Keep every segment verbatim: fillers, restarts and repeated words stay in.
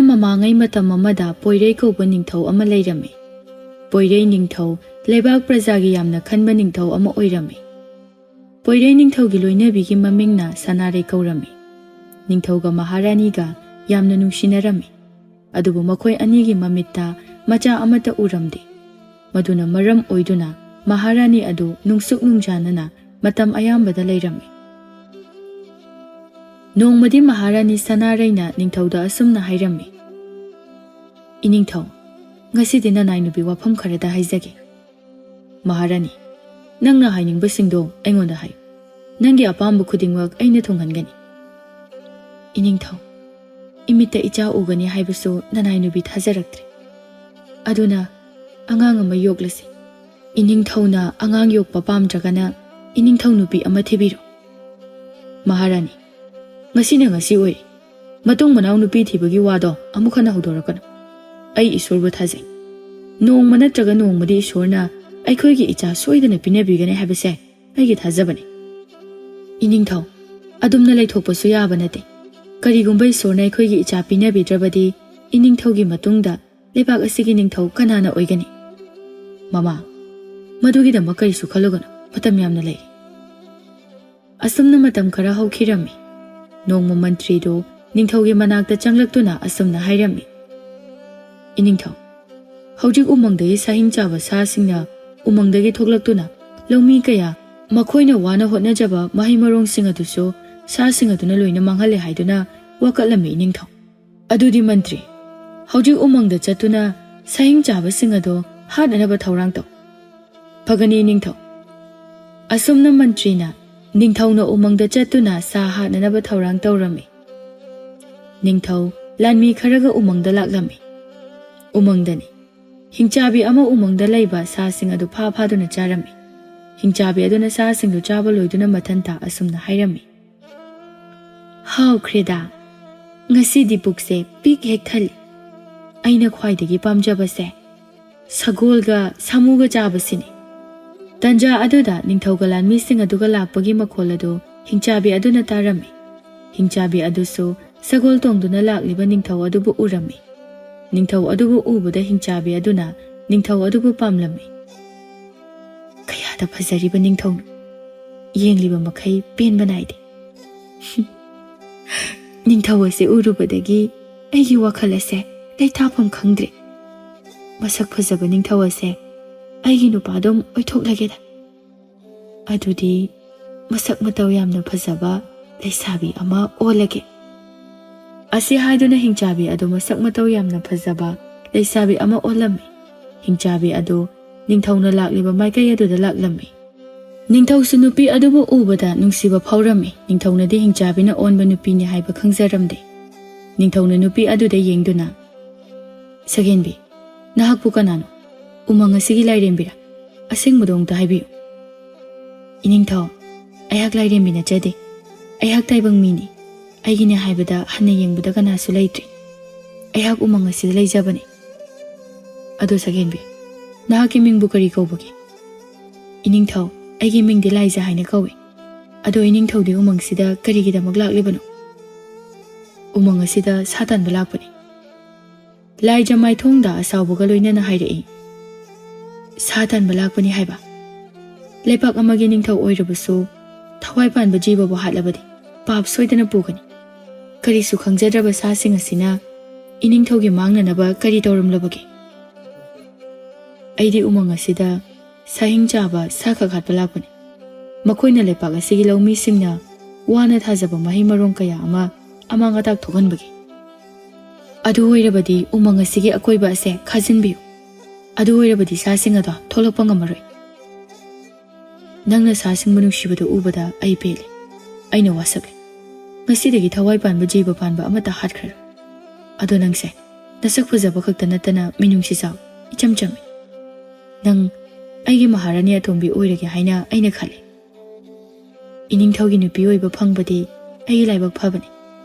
ꯃꯃꯥꯡꯉꯩ ꯃꯇꯝ ꯑꯃꯗ ꯄꯣꯏꯔꯩ ꯀꯧꯕ ꯅꯤꯡꯊꯧ ꯑꯃ ꯂꯩꯔꯝꯃꯤ꯫ ꯄꯣꯏꯔꯩ ꯅꯤꯡꯊꯧ ꯂꯩꯕꯥꯛ ꯄ꯭ꯔꯖꯥꯒꯤ ꯌꯥꯝꯅ ꯈꯟꯕ ꯅꯤꯡꯊꯧ ꯑꯃ ꯑꯣꯏꯔꯝꯃꯤ꯫ ꯄꯣꯏꯔꯩ ꯅꯤꯡꯊꯧꯒꯤ ꯂꯣꯏꯅꯕꯤꯒꯤ ꯃꯃꯤꯡꯅ ꯁꯅꯥꯔꯩ ꯀꯧꯔꯝꯃꯤ꯫ ꯅꯤꯡꯊꯧꯒ ꯃꯍꯥꯔꯥꯅꯤꯒ ꯌꯥꯝꯅ ꯅꯨꯡꯁꯤꯅꯔꯝꯃꯤ꯫ ꯑꯗꯨꯕꯨ ꯃꯈꯣꯏ ꯑꯅꯤꯒꯤ ꯃꯃꯤꯠꯇ ꯃꯆꯥ ꯑꯃꯠꯇ ꯎꯔꯝꯗꯦ꯫ ꯃꯗꯨꯅ ꯃꯔꯝ ꯑꯣꯏꯗꯨꯅ ꯃꯍꯥꯔꯥꯅꯤ ꯑꯗꯨ ꯅꯨꯡꯁꯨꯛ ꯅꯨꯡꯖꯥꯅꯅ ꯃꯇꯝ ꯑꯌꯥꯝꯕꯗ ꯂꯩꯔꯝꯃꯤ꯫ ꯅꯣꯡꯃꯗꯤ ꯃꯍꯥꯔꯥꯅꯤ ꯁꯅꯥꯔꯩꯅ ꯅꯤꯡꯊꯧꯗ ꯑꯁꯨꯝꯅ ꯍꯥꯏꯔꯝꯃꯤ, "ꯏꯅꯤꯡꯊꯧ, ꯉꯁꯤꯗꯤ ꯅꯅꯥꯏ ꯅꯨꯄꯤ ꯋꯥꯐꯝ ꯈꯔꯗ ꯍꯥꯏꯖꯒꯦ꯫" ꯃꯍꯥꯔꯥꯅꯤ, ꯅꯪꯅ ꯍꯥꯏꯅꯤꯡꯕꯁꯤꯡꯗꯣ ꯑꯩꯉꯣꯟꯗ ꯍꯥꯏꯌꯨ꯫ ꯅꯪꯒꯤ ꯑꯄꯥꯝꯕ ꯈꯨꯗꯤꯡꯃꯛ ꯑꯩꯅ ꯊꯨꯡꯍꯟꯒꯅꯤ꯫ ꯏꯅꯤꯡꯊꯧ, ꯏꯃꯤꯠꯇ ꯏꯆꯥ ꯎꯒꯅꯤ ꯍꯥꯏꯕꯁꯨ ꯅꯅꯥꯏ ꯅꯨꯄꯤ ꯊꯥꯖꯔꯛꯇ꯭ꯔꯦ꯫ ꯑꯗꯨꯅ ꯑꯉꯥꯡ ꯑꯃ ꯌꯣꯛꯂꯁꯤ꯫ ꯏꯅꯤꯡꯊꯧꯅ ꯑꯉꯥꯡ ꯌꯣꯛꯄ ꯄꯥꯝꯗ꯭ꯔꯒꯅ ꯏꯅꯤꯡꯊꯧ ꯅꯨꯄꯤ ꯑꯃ ꯊꯤꯕꯤꯔꯣ꯫ ꯃꯍꯥꯔꯥꯅꯤ, ꯉꯁꯤꯅ ꯉꯁꯤ ꯑꯣꯏꯔꯦ꯫ ꯃꯇꯨꯡ ꯃꯅꯥꯎ ꯅꯨꯄꯤ ꯊꯤꯕꯒꯤ ꯋꯥꯗꯣ ꯑꯃꯨꯛ ꯍꯟꯅ ꯍꯧꯗꯣꯔꯛꯀꯅꯨ꯫ ꯑꯩ ꯏꯁꯣꯔꯕꯨ ꯊꯥꯖꯩ꯫ ꯅꯣꯡꯃ ꯅꯠꯇ꯭ꯔꯒ ꯅꯣꯡꯃꯗꯤ ꯏꯁꯣꯔꯅ ꯑꯩꯈꯣꯏꯒꯤ ꯏꯆꯥ ꯁꯣꯏꯗꯅ ꯄꯤꯅꯕꯤꯒꯅꯤ ꯍꯥꯏꯕꯁꯦ ꯑꯩꯒꯤ ꯊꯥꯖꯕꯅꯤ꯫ ꯏꯅꯤꯡꯊꯧ, ꯑꯗꯨꯝꯅ ꯂꯩꯊꯣꯛꯄꯁꯨ ꯌꯥꯕ ꯅꯠꯇꯦ꯫ ꯀꯔꯤꯒꯨꯝꯕ ꯏꯁꯣꯔꯅ ꯑꯩꯈꯣꯏꯒꯤ ꯏꯆꯥ ꯄꯤꯅꯕꯤꯗ꯭ꯔꯕꯗꯤ ꯏꯅꯤꯡꯊꯧꯒꯤ ꯃꯇꯨꯡꯗ ꯂꯩꯕꯥꯛ ꯑꯁꯤꯒꯤ ꯅꯤꯡꯊꯧ ꯀꯅꯥꯅ ꯑꯣꯏꯒꯅꯤ? ꯃꯃꯥ, ꯃꯗꯨꯒꯤꯗꯃꯛ ꯀꯔꯤꯁꯨ ꯈꯜꯂꯨꯒꯅꯨ, ꯃꯇꯝ ꯌꯥꯝꯅ ꯂꯩꯔꯤ꯫ ꯑꯁꯨꯝꯅ ꯃꯇꯝ ꯈꯔ ꯍꯧꯈꯤꯔꯝꯃꯤ꯫ ꯅꯣꯡꯃ ꯃꯟꯇ꯭ꯔꯤꯗꯨ ꯅꯤꯡꯊꯧꯒꯤ ꯃꯅꯥꯛꯇ ꯆꯪꯂꯛꯇꯨꯅ ꯑꯁꯨꯝꯅ ꯍꯥꯏꯔꯝꯃꯤ, "ꯏꯅꯤꯡꯊꯧ, ꯍꯧꯖꯤꯛ ꯎꯃꯪꯗꯒꯤ ꯁꯥꯍꯤꯡ ꯆꯥꯕ ꯁꯥꯁꯤꯡꯅ ꯎꯃꯪꯗꯒꯤ ꯊꯣꯛꯂꯛꯇꯨꯅ ꯂꯧꯃꯤ ꯀꯌꯥ ꯃꯈꯣꯏꯅ ꯋꯥꯅ ꯍꯣꯠꯅꯖꯕ ꯃꯍꯩ ꯃꯔꯣꯡꯁꯤꯡ ꯑꯗꯨꯁꯨ ꯁꯥꯁꯤꯡ ꯑꯗꯨꯅ ꯂꯣꯏꯅ ꯃꯥꯡꯍꯜꯂꯦ ꯍꯥꯏꯗꯨꯅ ꯋꯥꯀꯠꯂꯝꯃꯤ ꯏꯅꯤꯡꯊꯧ꯫ ꯑꯗꯨꯗꯤ ꯃꯟꯇ꯭ꯔꯤ, ꯍꯧꯖꯤꯛ ꯎꯃꯪꯗ ꯆꯠꯇꯨꯅ ꯁꯥꯍꯤꯡ ꯆꯥꯕꯁꯤꯡ ꯑꯗꯨ ꯍꯥꯠꯅꯅꯕ ꯊꯧꯔꯥꯡ ꯇꯧ꯫" "ꯐꯒꯅꯤ ꯏꯅꯤꯡꯊꯧ꯫" ꯑꯁꯨꯝꯅ ꯃꯟꯇ꯭ꯔꯤꯅ ꯅꯤꯡꯊꯧꯅ ꯎꯃꯪꯗ ꯆꯠꯇꯨꯅ ꯁꯥ ꯍꯥꯠꯅꯅꯕ ꯊꯧꯔꯥꯡ ꯇꯧꯔꯝꯃꯤ꯫ ꯅꯤꯡꯊꯧ ꯂꯥꯟꯃꯤ ꯈꯔꯒ ꯎꯃꯪꯗ ꯂꯥꯛꯂꯝꯃꯤ꯫ ꯎꯃꯪꯗꯅꯤ꯫ ꯍꯤꯡꯆꯥꯕꯤ ꯑꯃ ꯎꯃꯪꯗ ꯂꯩꯕ ꯁꯥꯁꯤꯡ ꯑꯗꯨ ꯐꯥ ꯐꯥꯗꯨꯅ ꯆꯥꯔꯝꯃꯤ꯫ ꯍꯤꯡꯆꯥꯕꯤ ꯑꯗꯨꯅ ꯁꯥꯁꯤꯡꯗꯨ ꯆꯥꯕ ꯂꯣꯏꯗꯨꯅ ꯃꯊꯟꯇ ꯑꯁꯨꯝꯅ ꯍꯥꯏꯔꯝꯃꯤ, "ꯍꯥꯎꯈ꯭ꯔꯦꯗ꯫ ꯉꯁꯤꯗꯤ ꯄꯨꯛꯁꯦ ꯄꯤꯛ ꯍꯦꯛ ꯊꯜꯂꯤ꯫ ꯑꯩꯅ ꯈ꯭ꯋꯥꯏꯗꯒꯤ ꯄꯥꯝꯖꯕꯁꯦ ꯁꯒꯣꯜꯒ ꯁꯥꯃꯨꯒ ꯆꯥꯕꯁꯤꯅꯤ꯫" ꯇꯟꯖꯥ ꯑꯗꯨꯗ ꯅꯤꯡꯊꯧꯒ ꯂꯥꯟꯃꯤꯁꯤꯡ ꯑꯗꯨꯒ ꯂꯥꯛꯄꯒꯤ ꯃꯈꯣꯜ ꯑꯗꯨ ꯍꯤꯡꯆꯥꯕꯤ ꯑꯗꯨꯅ ꯇꯥꯔꯝꯃꯤ꯫ ꯍꯤꯡꯆꯥꯕꯤ ꯑꯗꯨꯁꯨ ꯁꯒꯣꯜ ꯇꯣꯡꯗꯨꯅ ꯂꯥꯛꯂꯤꯕ ꯅꯤꯡꯊꯧ ꯑꯗꯨꯕꯨ ꯎꯔꯝꯃꯤ꯫ ꯅꯤꯡꯊꯧ ꯑꯗꯨꯕꯨ ꯎꯕꯗ ꯍꯤꯡꯆꯥꯕꯤ ꯑꯗꯨꯅ ꯅꯤꯡꯊꯧ ꯑꯗꯨꯕꯨ ꯄꯥꯝꯂꯝꯃꯤ꯫ "ꯀꯌꯥꯗ ꯐꯖꯔꯤꯕ ꯅꯤꯡꯊꯧꯅꯣ! ꯌꯦꯡꯂꯤꯕ ꯃꯈꯩ ꯄꯦꯟꯕ ꯅꯥꯏꯗꯦ꯫ ꯅꯤꯡꯊꯧ ꯑꯁꯤ ꯎꯔꯨꯕꯗꯒꯤ ꯑꯩꯒꯤ ꯋꯥꯈꯜ ꯑꯁꯦ ꯂꯩꯇꯥꯐꯝ ꯈꯪꯗ꯭ꯔꯦ꯫ ꯃꯁꯛ ꯐꯖꯕ ꯅꯤꯡꯊꯧ ꯑꯁꯦ ꯑꯩꯒꯤ ꯅꯨꯄꯥꯗꯨꯝ ꯑꯣꯏꯊꯣꯛꯂꯒꯦꯗ꯫ ꯑꯗꯨꯗꯤ ꯃꯁꯛ ꯃꯇꯧ ꯌꯥꯝꯅ ꯐꯖꯕ ꯂꯩꯁꯥꯕꯤ ꯑꯃ ꯑꯣꯜꯂꯒꯦ"꯫ ꯑꯁꯤ ꯍꯥꯏꯗꯨꯅ ꯍꯤꯡꯆꯥꯕꯤ ꯑꯗꯨ ꯃꯁꯛ ꯃꯇꯧ ꯌꯥꯝꯅ ꯐꯖꯕ ꯂꯩꯁꯥꯕꯤ ꯑꯃ ꯑꯣꯜꯂꯝꯃꯤ꯫ ꯍꯤꯡꯆꯥꯕꯤ ꯑꯗꯨ ꯅꯤꯡꯊꯧꯅ ꯂꯥꯛꯂꯤꯕ ꯃꯥꯏꯀꯩ ꯑꯗꯨꯗ ꯂꯥꯛꯂꯝꯃꯤ꯫ ꯅꯤꯡꯊꯧꯁꯨ ꯅꯨꯄꯤ ꯑꯗꯨꯕꯨ ꯎꯕꯗ ꯅꯨꯡꯁꯤꯕ ꯐꯥꯎꯔꯝꯃꯤ꯫ ꯅꯤꯡꯊꯧꯅꯗꯤ ꯍꯤꯡꯆꯥꯕꯤꯅ ꯑꯣꯟꯕ ꯅꯨꯄꯤꯅꯤ ꯍꯥꯏꯕ ꯈꯪꯖꯔꯝꯗꯦ꯫ ꯅꯤꯡꯊꯧꯅ ꯅꯨꯄꯤ ꯑꯗꯨꯗ ꯌꯦꯡꯗꯨꯅ, "ꯁꯒꯦꯟꯕꯤ, ꯅꯍꯥꯛꯄꯨ ꯀꯅꯥꯅꯣ? ꯎꯃꯪ ꯑꯁꯤꯒꯤ ꯂꯥꯏꯔꯦꯝꯕꯤꯔꯥ? ꯑꯁꯦꯡꯕꯗꯣ ꯑꯃꯨꯛꯇ ꯍꯥꯏꯕꯤꯌꯨ"꯫ "ꯏꯅꯤꯡꯊꯧ, ꯑꯩꯍꯥꯛ ꯂꯥꯏꯔꯦꯝꯕꯤ ꯅꯠꯆꯗꯦ꯫ ꯑꯩꯍꯥꯛ ꯇꯥꯏꯕꯪ ꯃꯤꯅꯤ꯫ ꯑꯩꯒꯤꯅꯦ ꯍꯥꯏꯕꯗ ꯍꯟꯅ ꯌꯦꯡꯕꯗ ꯀꯅꯥꯁꯨ ꯂꯩꯇ꯭ꯔꯤ꯫ ꯑꯩꯍꯥꯛ ꯎꯃꯪ ꯑꯁꯤꯗ ꯂꯩꯖꯕꯅꯤ"꯫ "ꯑꯗꯣ ꯁꯒꯦꯟꯕꯤ, ꯅꯍꯥꯛꯀꯤ ꯃꯤꯡꯕꯨ ꯀꯔꯤ ꯀꯧꯕꯒꯦ?" "ꯏꯅꯤꯡꯊꯧ, ꯑꯩꯒꯤ ꯃꯤꯡꯗꯤ ꯂꯥꯏꯖ ꯍꯥꯏꯅ ꯀꯧꯏ꯫ ꯑꯗꯣ ꯏꯅꯤꯡꯊꯧꯗꯤ ꯎꯃꯪꯁꯤꯗ ꯀꯔꯤꯒꯤꯗꯃꯛ ꯂꯥꯛꯂꯤꯕꯅꯣ?" "ꯎꯃꯪ ꯑꯁꯤꯗ ꯁꯥ ꯇꯥꯟꯕ ꯂꯥꯛꯄꯅꯤ"꯫ ꯂꯥꯏꯖ ꯃꯥꯏꯊꯣꯡꯗ ꯑꯁꯥꯎꯕꯒ ꯂꯣꯏꯅꯅ ꯍꯥꯏꯔꯛꯏ꯫ "ꯁꯥ ꯇꯥꯟꯕ ꯂꯥꯛꯄꯅꯤ ꯍꯥꯏꯕ? ꯂꯩꯄꯥꯛ ꯑꯃꯒꯤ ꯅꯤꯡꯊꯧ ꯑꯣꯏꯔꯕꯁꯨ ꯊꯋꯥꯏ ꯄꯥꯟꯕ ꯖꯤꯕꯕꯨ ꯍꯥꯠꯂꯕꯗꯤ ꯄꯥꯞ ꯁꯣꯏꯗꯅ ꯄꯨꯒꯅꯤ꯫ ꯀꯔꯤꯁꯨ ꯈꯪꯖꯗ꯭ꯔꯕ ꯁꯥꯁꯤꯡ ꯑꯁꯤꯅ ꯏꯅꯤꯡꯊꯧꯒꯤ ꯃꯥꯡꯅꯅꯕ ꯀꯔꯤ ꯇꯧꯔꯝꯂꯕꯒꯦ? ꯑꯩꯗꯤ ꯎꯃꯪ ꯑꯁꯤꯗ ꯁꯥꯍꯤꯡ ꯆꯥꯕ ꯁꯥ ꯈꯛ ꯍꯥꯠꯄ ꯂꯥꯛꯄꯅꯤ꯫ ꯃꯈꯣꯏꯅ ꯂꯩꯄꯥꯛ ꯑꯁꯤꯒꯤ ꯂꯧꯃꯤꯁꯤꯡꯅ ꯋꯥꯅ ꯊꯥꯖꯕ ꯃꯍꯩ ꯃꯔꯣꯡ ꯀꯌꯥ ꯑꯃ ꯑꯃꯥꯡ ꯑꯇꯥꯛ ꯊꯣꯛꯍꯟꯕꯒꯤ꯫ ꯑꯗꯨ ꯑꯣꯏꯔꯕꯗꯤ ꯎꯃꯪ ꯑꯁꯤꯒꯤ ꯑꯀꯣꯏꯕ ꯑꯁꯦ ꯈꯥꯖꯤꯟꯕꯤꯌꯨ꯫ ꯑꯗꯨ ꯑꯣꯏꯔꯕꯗꯤ ꯁꯥꯁꯤꯡ ꯑꯗꯣ ꯊꯣꯛꯂꯛꯄ ꯉꯝꯃꯔꯣꯏ"꯫ "ꯅꯪꯅ ꯁꯥꯁꯤꯡꯕꯨ ꯅꯨꯡꯁꯤꯕꯗꯨ ꯎꯕꯗ ꯑꯩ ꯄꯦꯜꯂꯦ꯫ ꯑꯩꯅ ꯋꯥꯁꯛꯂꯦ꯫ ꯉꯁꯤꯗꯒꯤ ꯊꯋꯥꯏ ꯄꯥꯟꯕ ꯖꯤꯕ ꯄꯥꯟꯕ ꯑꯃꯠꯇ ꯍꯥꯠꯈ꯭ꯔꯔꯣꯏ꯫ ꯑꯗꯣ ꯅꯪꯁꯦ ꯅꯁꯛ ꯐꯖꯕ ꯈꯛꯇ ꯅꯠꯇꯅ ꯃꯤꯅꯨꯡꯁꯤ ꯆꯥꯎꯏ, ꯏꯆꯝ ꯆꯝꯃꯤ꯫ ꯅꯪ ꯑꯩꯒꯤ ꯃꯍꯥꯔꯥꯅꯤ ꯑꯇꯣꯝꯕꯤ ꯑꯣꯏꯔꯒꯦ ꯍꯥꯏꯅ ꯑꯩꯅ ꯈꯜꯂꯤ꯫ ꯏꯅꯤꯡꯊꯧꯒꯤ ꯅꯨꯄꯤ ꯑꯣꯏꯕ ꯐꯪꯕꯗꯤ ꯑꯩꯒꯤ ꯂꯥꯏꯕꯛ ꯐꯕꯅꯤ꯫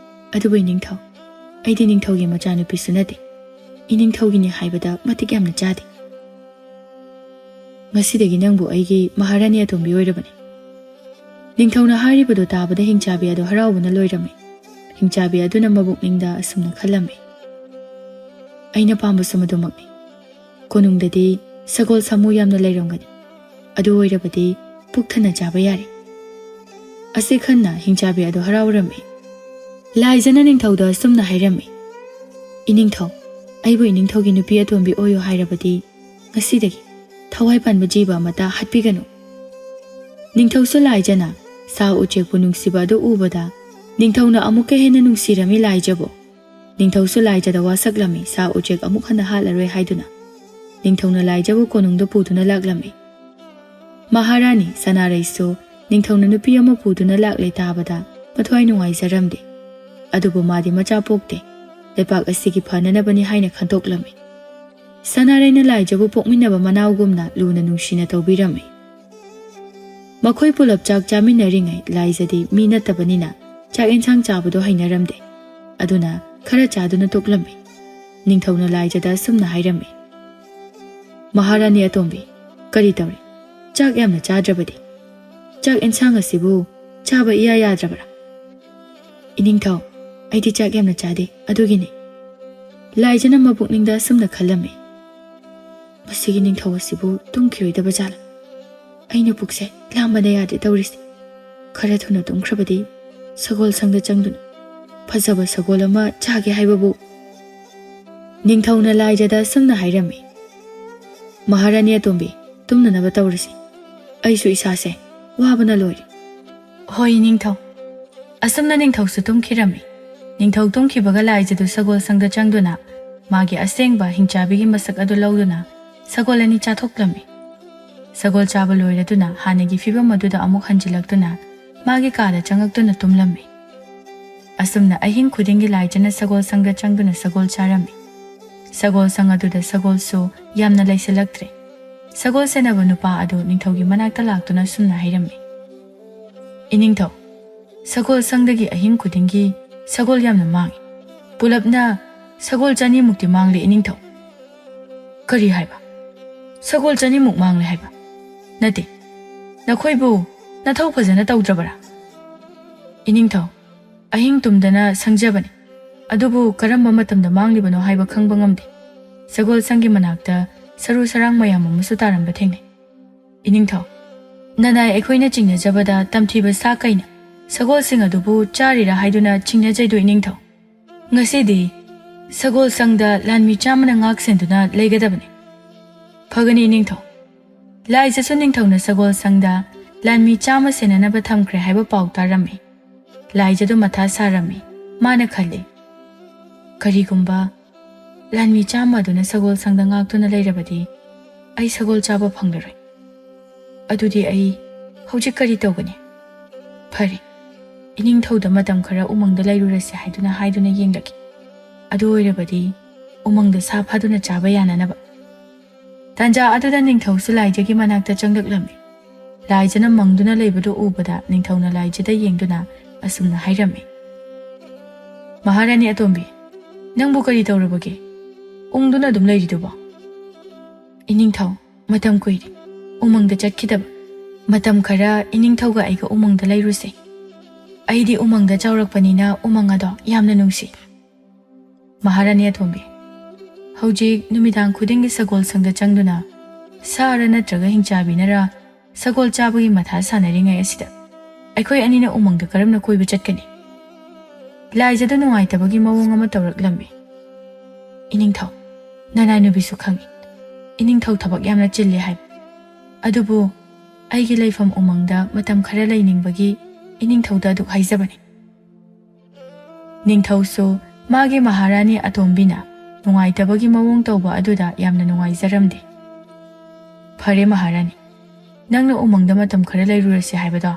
ꯑꯗꯨꯕꯨ ꯏꯅꯤꯡꯊꯧ, ꯑꯩꯗꯤ ꯅꯤꯡꯊꯧꯒꯤ ꯃꯆꯥꯅꯨꯄꯤꯁꯨ ꯅꯠꯇꯦ꯫ ꯏꯅꯤꯡꯊꯧꯒꯤꯅꯤ ꯍꯥꯏꯕꯗ ꯃꯇꯤꯛ ꯌꯥꯝꯅ ꯆꯥꯗꯦ꯫ ꯉꯁꯤꯗꯒꯤ ꯅꯪꯕꯨ ꯑꯩꯒꯤ ꯃꯍꯥꯔꯥꯅꯤ ꯑꯇꯣꯝꯕꯤ ꯑꯣꯏꯔꯕꯅꯤ"꯫ ꯅꯤꯡꯊꯧꯅ ꯍꯥꯏꯔꯤꯕꯗꯨ ꯇꯥꯕꯗ ꯍꯤꯡꯆꯥꯕꯤ ꯑꯗꯨ ꯍꯔꯥꯎꯕꯅ ꯂꯣꯏꯔꯝꯃꯤ꯫ ꯍꯤꯡꯆꯥꯕꯤ ꯑꯗꯨꯅ ꯃꯕꯨꯛꯅꯤꯡꯗ ꯑꯁꯨꯝꯅ ꯈꯜꯂꯝꯃꯤ, "ꯑꯩꯅ ꯄꯥꯝꯕꯁꯨ ꯃꯗꯨꯃꯛꯅꯤ꯫ ꯀꯣꯅꯨꯡꯗꯗꯤ ꯁꯒꯣꯜ ꯁꯥꯃꯨ ꯌꯥꯝꯅ ꯂꯩꯔꯝꯒꯅꯤ꯫ ꯑꯗꯨ ꯑꯣꯏꯔꯕꯗꯤ ꯄꯨꯛ ꯊꯟꯅ ꯆꯥꯕ ꯌꯥꯔꯦ"꯫ ꯑꯁꯤ ꯈꯟꯅ ꯍꯤꯡꯆꯥꯕꯤ ꯑꯗꯨ ꯍꯔꯥꯎꯔꯝꯃꯤ꯫ ꯂꯥꯏꯖꯅ ꯅꯤꯡꯊꯧꯗ ꯑꯁꯨꯝꯅ ꯍꯥꯏꯔꯝꯃꯤ, "ꯏꯅꯤꯡꯊꯧ, ꯑꯩꯕꯨ ꯏꯅꯤꯡꯊꯧꯒꯤ ꯅꯨꯄꯤ ꯑꯇꯣꯟꯕꯤ ꯑꯣꯏꯌꯨ ꯍꯥꯏꯔꯕꯗꯤ ꯉꯁꯤꯗꯒꯤ ꯊꯋꯥꯏ ꯄꯥꯟꯕ ꯖꯤꯕ ꯑꯃꯠꯇ ꯍꯥꯠꯄꯤꯒꯅꯨ"꯫ ꯅꯤꯡꯊꯧꯁꯨ ꯂꯥꯏꯖꯅ ꯁꯥ ꯎꯆꯦꯛꯄꯨ ꯅꯨꯡꯁꯤꯕ ꯑꯗꯨ ꯎꯕꯗ ꯅꯤꯡꯊꯧꯅ ꯑꯃꯨꯛꯀ ꯍꯦꯟꯅ ꯅꯨꯡꯁꯤꯔꯝꯃꯤ ꯂꯥꯏꯖꯕꯨ꯫ ꯅꯤꯡꯊꯧꯁꯨ ꯂꯥꯏꯖꯗ ꯋꯥꯁꯛꯂꯝꯃꯤ ꯁꯥ ꯎꯆꯦꯛ ꯑꯃꯨꯛ ꯍꯟꯅ ꯍꯥꯠꯂꯔꯣꯏ ꯍꯥꯏꯗꯨꯅ꯫ ꯅꯤꯡꯊꯧꯅ ꯂꯥꯏꯖꯕꯨ ꯀꯣꯅꯨꯡꯗ ꯄꯨꯗꯨꯅ ꯂꯥꯛꯂꯝꯃꯤ꯫ ꯃꯍꯥꯔꯥꯅꯤ ꯁꯅꯥꯔꯩꯁꯨ ꯅꯤꯡꯊꯧꯅ ꯅꯨꯄꯤ ꯑꯃ ꯄꯨꯗꯨꯅ ꯂꯥꯛꯂꯦ ꯇꯥꯕꯗ ꯃꯊ꯭ꯋꯥꯏ ꯅꯨꯡꯉꯥꯏꯖꯔꯝꯗꯦ꯫ ꯑꯗꯨꯕꯨ ꯃꯥꯗꯤ ꯃꯆꯥ ꯄꯣꯛꯇꯦ, ꯂꯩꯄꯥꯛ ꯑꯁꯤꯒꯤ ꯐꯅꯅꯕꯅꯤ ꯍꯥꯏꯅ ꯈꯟꯗꯣꯛꯂꯝꯃꯤ꯫ ꯁꯅꯥꯔꯩꯅ ꯂꯥꯏꯖꯕꯨ ꯄꯣꯛꯃꯤꯟꯅꯕ ꯃꯅꯥꯎꯒꯨꯝꯅ ꯂꯨꯅ ꯅꯨꯡꯁꯤꯅ ꯇꯧꯕꯤꯔꯝꯃꯤ꯫ ꯃꯈꯣꯏ ꯄꯨꯂꯞ ꯆꯥꯛ ꯆꯥꯃꯤꯟꯅꯔꯤꯉꯩ ꯂꯥꯏꯖꯗꯤ ꯃꯤ ꯅꯠꯇꯕꯅꯤꯅ ꯆꯥꯛ ꯑꯦꯟꯁꯥꯡ ꯆꯥꯕꯗꯣ ꯍꯩꯅꯔꯝꯗꯦ꯫ ꯑꯗꯨꯅ ꯈꯔ ꯆꯥꯗꯨꯅ ꯇꯣꯛꯂꯝꯃꯤ꯫ ꯅꯤꯡꯊꯧꯅ ꯂꯥꯏꯖꯗ ꯑꯁꯨꯝꯅ ꯍꯥꯏꯔꯝꯃꯤ, "ꯃꯍꯥꯔꯥꯅꯤ ꯑꯇꯣꯝꯕꯤ, ꯀꯔꯤ ꯇꯧꯔꯦ? ꯆꯥꯛ ꯌꯥꯝꯅ ꯆꯥꯗ꯭ꯔꯕꯗꯤ? ꯆꯥꯛ ꯑꯦꯟꯁꯥꯡ ꯑꯁꯤꯕꯨ ꯆꯥꯕ ꯏꯌꯥ ꯌꯥꯗ꯭ꯔꯕ꯭ꯔꯥ?" "ꯏꯅꯤꯡꯊꯧ, ꯑꯩꯗꯤ ꯆꯥꯛ ꯌꯥꯝꯅ ꯆꯥꯗꯦ, ꯑꯗꯨꯒꯤꯅꯤ"꯫ ꯂꯥꯏꯖꯅ ꯃꯄꯨꯛꯅꯤꯡꯗ ꯑꯁꯨꯝꯅ ꯈꯜꯂꯝꯃꯤ, "ꯃꯁꯤꯒꯤ ꯅꯤꯡꯊꯧ ꯑꯁꯤꯕꯨ ꯇꯨꯝꯈꯤꯔꯣꯏꯗꯕ ꯖꯥꯠꯂꯥ? ꯑꯩꯅ ꯄꯨꯛꯁꯦ ꯂꯥꯝꯕꯅ ꯌꯥꯗꯦ ꯇꯧꯔꯤꯁꯦ꯫ ꯈꯔ ꯊꯨꯅ ꯇꯨꯝꯈ꯭ꯔꯕꯗꯤ ꯁꯒꯣꯜ ꯁꯪꯗ ꯆꯪꯗꯨꯅ ꯐꯖꯕ ꯁꯒꯣꯜ ꯑꯃ ꯆꯥꯒꯦ ꯍꯥꯏꯕꯕꯨ"꯫ ꯅꯤꯡꯊꯧꯅ ꯂꯥꯏꯖꯗ ꯑꯁꯨꯝꯅ ꯍꯥꯏꯔꯝꯃꯤ, "ꯃꯍꯥꯔꯥꯅꯤ ꯑꯇꯣꯝꯕꯤ, ꯇꯨꯝꯅꯅꯕ ꯇꯧꯔꯁꯤ꯫ ꯑꯩꯁꯨ ꯏꯁꯥꯁꯦ ꯋꯥꯕꯅ ꯂꯣꯏꯔꯦ"꯫ "ꯍꯣꯏ, ꯅꯤꯡꯊꯧ"꯫ ꯑꯁꯨꯝꯅ ꯅꯤꯡꯊꯧꯁꯨ ꯇꯨꯝꯈꯤꯔꯝꯃꯤ꯫ ꯅꯤꯡꯊꯧ ꯇꯨꯝꯈꯤꯕꯒ ꯂꯥꯏꯖꯗꯨ ꯁꯒꯣꯜ ꯁꯪꯗ ꯆꯪꯗꯨꯅ ꯃꯥꯒꯤ ꯑꯁꯦꯡꯕ ꯍꯤꯡꯆꯥꯕꯤꯒꯤ ꯃꯁꯛ ꯑꯗꯨ ꯂꯧꯗꯨꯅ ꯁꯒꯣꯜ ꯑꯅꯤ ꯆꯥꯊꯣꯛꯂꯝꯃꯤ꯫ ꯁꯒꯣꯜ ꯆꯥꯕ ꯂꯣꯏꯔꯗꯨꯅ ꯍꯥꯟꯅꯒꯤ ꯐꯤꯕꯝ ꯑꯗꯨꯗ ꯑꯃꯨꯛ ꯍꯟꯖꯤꯜꯂꯛꯇꯨꯅ ꯃꯥꯒꯤ ꯀꯥꯗ ꯆꯪꯉꯛꯇꯨꯅ ꯇꯨꯝꯂꯝꯃꯤ꯫ ꯑꯁꯨꯝꯅ ꯑꯍꯤꯡ ꯈꯨꯗꯤꯡꯒꯤ ꯂꯥꯏꯖꯅ ꯁꯒꯣꯜ ꯁꯪꯗ ꯆꯪꯗꯨꯅ ꯁꯒꯣꯜ ꯆꯥꯔꯝꯃꯤ꯫ ꯁꯒꯣꯜ ꯁꯪ ꯑꯗꯨꯗ ꯁꯒꯣꯜꯁꯨ ꯌꯥꯝꯅ ꯂꯩꯁꯤꯜꯂꯛꯇ꯭ꯔꯦ꯫ ꯁꯒꯣꯜ ꯁꯦꯟꯅꯕ ꯅꯨꯄꯥ ꯑꯗꯨ ꯅꯤꯡꯊꯧꯒꯤ ꯃꯅꯥꯛꯇ ꯂꯥꯛꯇꯨꯅ ꯑꯁꯨꯝꯅ ꯍꯥꯏꯔꯝꯃꯤ, "ꯏꯅꯤꯡꯊꯧ, ꯁꯒꯣꯜ ꯁꯪꯗꯒꯤ ꯑꯍꯤꯡ ꯈꯨꯗꯤꯡꯒꯤ ꯁꯒꯣꯜ ꯌꯥꯝꯅ ꯃꯥꯡꯏ꯫ ꯄꯨꯂꯞꯅ ꯁꯒꯣꯜ ꯆꯅꯤꯃꯨꯛꯇꯤ ꯃꯥꯡꯂꯦ, ꯏꯅꯤꯡꯊꯧ"꯫ "ꯀꯔꯤ ꯍꯥꯏꯕ? ꯁꯒꯣꯜ ꯆꯅꯤꯃꯨꯛ ꯃꯥꯡꯂꯦ ꯍꯥꯏꯕ? ꯅꯠꯇꯦ, ꯅꯈꯣꯏꯕꯨ ꯅꯊꯧ ꯐꯖꯅ ꯇꯧꯗ꯭ꯔꯕꯔꯥ?" "ꯏꯅꯤꯡꯊꯧ, ꯑꯍꯤꯡ ꯇꯨꯝꯗꯅ ꯁꯪꯖꯕꯅꯤ꯫ ꯑꯗꯨꯕꯨ ꯀꯔꯝꯕ ꯃꯇꯝꯗ ꯃꯥꯡꯂꯤꯕꯅꯣ ꯍꯥꯏꯕ ꯈꯪꯕ ꯉꯝꯗꯦ꯫ ꯁꯒꯣꯜ ꯁꯪꯒꯤ ꯃꯅꯥꯛꯇ ꯁꯔꯨ ꯁꯔꯥꯡ ꯃꯌꯥꯝ ꯑꯃꯁꯨ ꯇꯥꯔꯝꯕ ꯊꯦꯡꯅꯩ꯫ ꯏꯅꯤꯡꯊꯧ, ꯅꯅꯥꯏ ꯑꯩꯈꯣꯏꯅ ꯆꯤꯡꯅꯖꯕꯗ ꯇꯝꯊꯤꯕ ꯁꯥ ꯀꯩꯅ ꯁꯒꯣꯜꯁꯤꯡ ꯑꯗꯨꯕꯨ ꯆꯥꯔꯤꯔꯥ ꯍꯥꯏꯗꯨꯅ ꯆꯤꯡꯅꯖꯩꯗꯣ ꯏꯅꯤꯡꯊꯧ꯫ ꯉꯁꯤꯗꯤ ꯁꯒꯣꯜ ꯁꯪꯗ ꯂꯥꯟꯃꯤ ꯆꯥꯝꯃꯅ ꯉꯥꯛ ꯁꯦꯟꯗꯨꯅ ꯂꯩꯒꯗꯕꯅꯤ꯫ ꯐꯒꯅꯤ ꯏꯅꯤꯡꯊꯧ꯫ ꯂꯥꯏꯖꯁꯨ ꯅꯤꯡꯊꯧꯅ ꯁꯒꯣꯜ ꯁꯪꯗ ꯂꯥꯟꯃꯤ ꯆꯥꯝꯃ ꯁꯦꯟꯅꯅꯕ ꯊꯝꯈ꯭ꯔꯦ ꯍꯥꯏꯕ ꯄꯥꯎ ꯇꯥꯔꯝꯃꯤ꯫ ꯂꯥꯏꯖꯗꯨ ꯃꯊꯥ ꯁꯥꯔꯝꯃꯤ꯫ ꯃꯥꯅ ꯈꯜꯂꯤ, "ꯀꯔꯤꯒꯨꯝꯕ ꯂꯥꯟꯃꯤ ꯆꯥꯝꯃ ꯑꯗꯨꯅ ꯁꯒꯣꯜ ꯁꯪꯗ ꯉꯥꯛꯇꯨꯅ ꯂꯩꯔꯕꯗꯤ ꯑꯩ ꯁꯒꯣꯜ ꯆꯥꯕ ꯐꯪꯂꯔꯣꯏ꯫ ꯑꯗꯨꯗꯤ ꯑꯩ ꯍꯧꯖꯤꯛ ꯀꯔꯤ ꯇꯧꯒꯅꯤ? ꯐꯔꯦ, ꯏꯅꯤꯡꯊꯧꯗ ꯃꯇꯝ ꯈꯔ ꯎꯃꯪꯗ ꯂꯩꯔꯨꯔꯁꯤ ꯍꯥꯏꯗꯨꯅ ꯍꯥꯏꯗꯨꯅ ꯌꯦꯡꯂꯒꯦ꯫ ꯑꯗꯨ ꯑꯣꯏꯔꯕꯗꯤ ꯎꯃꯪꯗ ꯁꯥ ꯐꯥꯗꯨꯅ ꯆꯥꯕ ꯌꯥꯅꯅꯕ꯫" ꯇꯥꯟꯖꯥ ꯑꯗꯨꯗ ꯅꯤꯡꯊꯧꯁꯨ ꯂꯥꯏꯖꯒꯤ ꯃꯅꯥꯛꯇ ꯆꯪꯂꯛꯂꯝꯃꯤ꯫ ꯂꯥꯏꯖꯅ ꯃꯪꯗꯨꯅ ꯂꯩꯕꯗꯨ ꯎꯕꯗ ꯅꯤꯡꯊꯧꯅ ꯂꯥꯏꯖꯗ ꯌꯦꯡꯗꯨꯅ ꯑꯁꯨꯝꯅ ꯍꯥꯏꯔꯝꯃꯤ, "ꯃꯍꯥꯔꯥꯅꯤ ꯑꯇꯣꯝꯕꯤ, ꯅꯪꯕꯨ ꯀꯔꯤ ꯇꯧꯔꯕꯒꯦ? ꯎꯪꯗꯨꯅ ꯑꯗꯨꯝ ꯂꯩꯔꯤꯗꯨꯕꯣ?" "ꯏꯅꯤꯡꯊꯧ, ꯃꯇꯝ ꯀꯨꯏꯔꯦ ꯎꯃꯪꯗ ꯆꯠꯈꯤꯗꯕ꯫ ꯃꯇꯝ ꯈꯔ ꯏꯅꯤꯡꯊꯧꯒ ꯑꯩꯒ ꯎꯃꯪꯗ ꯂꯩꯔꯨꯁꯦ꯫ ꯑꯩꯗꯤ ꯎꯃꯪꯗ ꯆꯥꯎꯔꯛꯄꯅꯤꯅ ꯎꯃꯪ ꯑꯗꯣ ꯌꯥꯝꯅ ꯅꯨꯡꯁꯤ꯫" "ꯃꯍꯥꯔꯥꯅꯤ ꯑꯇꯣꯝꯕꯤ, ꯍꯧꯖꯤꯛ ꯅꯨꯃꯤꯗꯥꯡ ꯈꯨꯗꯤꯡꯒꯤ ꯁꯒꯣꯜ ꯁꯪꯗ ꯆꯪꯗꯨꯅ ꯁꯥꯔ ꯅꯠꯇ꯭ꯔꯒ ꯍꯤꯡꯆꯥꯕꯤꯅꯔ ꯁꯒꯣꯜ ꯆꯥꯕꯒꯤ ꯃꯊꯥ ꯁꯥꯟꯅꯔꯤꯉꯩ ꯑꯁꯤꯗ ꯑꯩꯈꯣꯏ ꯑꯅꯤꯅ ꯎꯃꯪꯗ ꯀꯔꯝꯅ ꯀꯣꯏꯕ ꯆꯠꯀꯅꯤ?" ꯂꯥꯏꯖꯗ ꯅꯨꯡꯉꯥꯏꯇꯕꯒꯤ ꯃꯑꯣꯡ ꯑꯃ ꯇꯧꯔꯛꯂꯝꯃꯤ꯫ "ꯏꯅꯤꯡꯊꯧ, ꯅꯅꯥꯏ ꯅꯨꯄꯤꯁꯨ ꯈꯪꯏ, ꯏꯅꯤꯡꯊꯧ ꯊꯕꯛ ꯌꯥꯝꯅ ꯆꯤꯜꯂꯤ ꯍꯥꯏꯕ꯫ ꯑꯗꯨꯕꯨ ꯑꯩꯒꯤ ꯂꯩꯐꯝ ꯎꯃꯪꯗ ꯃꯇꯝ ꯈꯔ ꯂꯩꯅꯤꯡꯕꯒꯤ ꯏꯅꯤꯡꯊꯧꯗ ꯑꯗꯨꯛ ꯍꯥꯏꯖꯕꯅꯤ꯫" ꯅꯤꯡꯊꯧꯁꯨ ꯃꯥꯒꯤ ꯃꯍꯥꯔꯥꯅꯤ ꯑꯇꯣꯝꯕꯤꯅ ꯅꯨꯡꯉꯥꯏꯇꯕꯒꯤ ꯃꯑꯣꯡ ꯇꯧꯕ ꯑꯗꯨꯗ ꯌꯥꯝꯅ ꯅꯨꯡꯉꯥꯏꯖꯔꯝꯗꯦ꯫ "ꯐꯔꯦ ꯃꯍꯥꯔꯥꯅꯤ, ꯅꯪꯅ ꯎꯃꯪꯗ ꯃꯇꯝ ꯈꯔ ꯂꯩꯔꯨꯔꯁꯤ ꯍꯥꯏꯕꯗꯣ,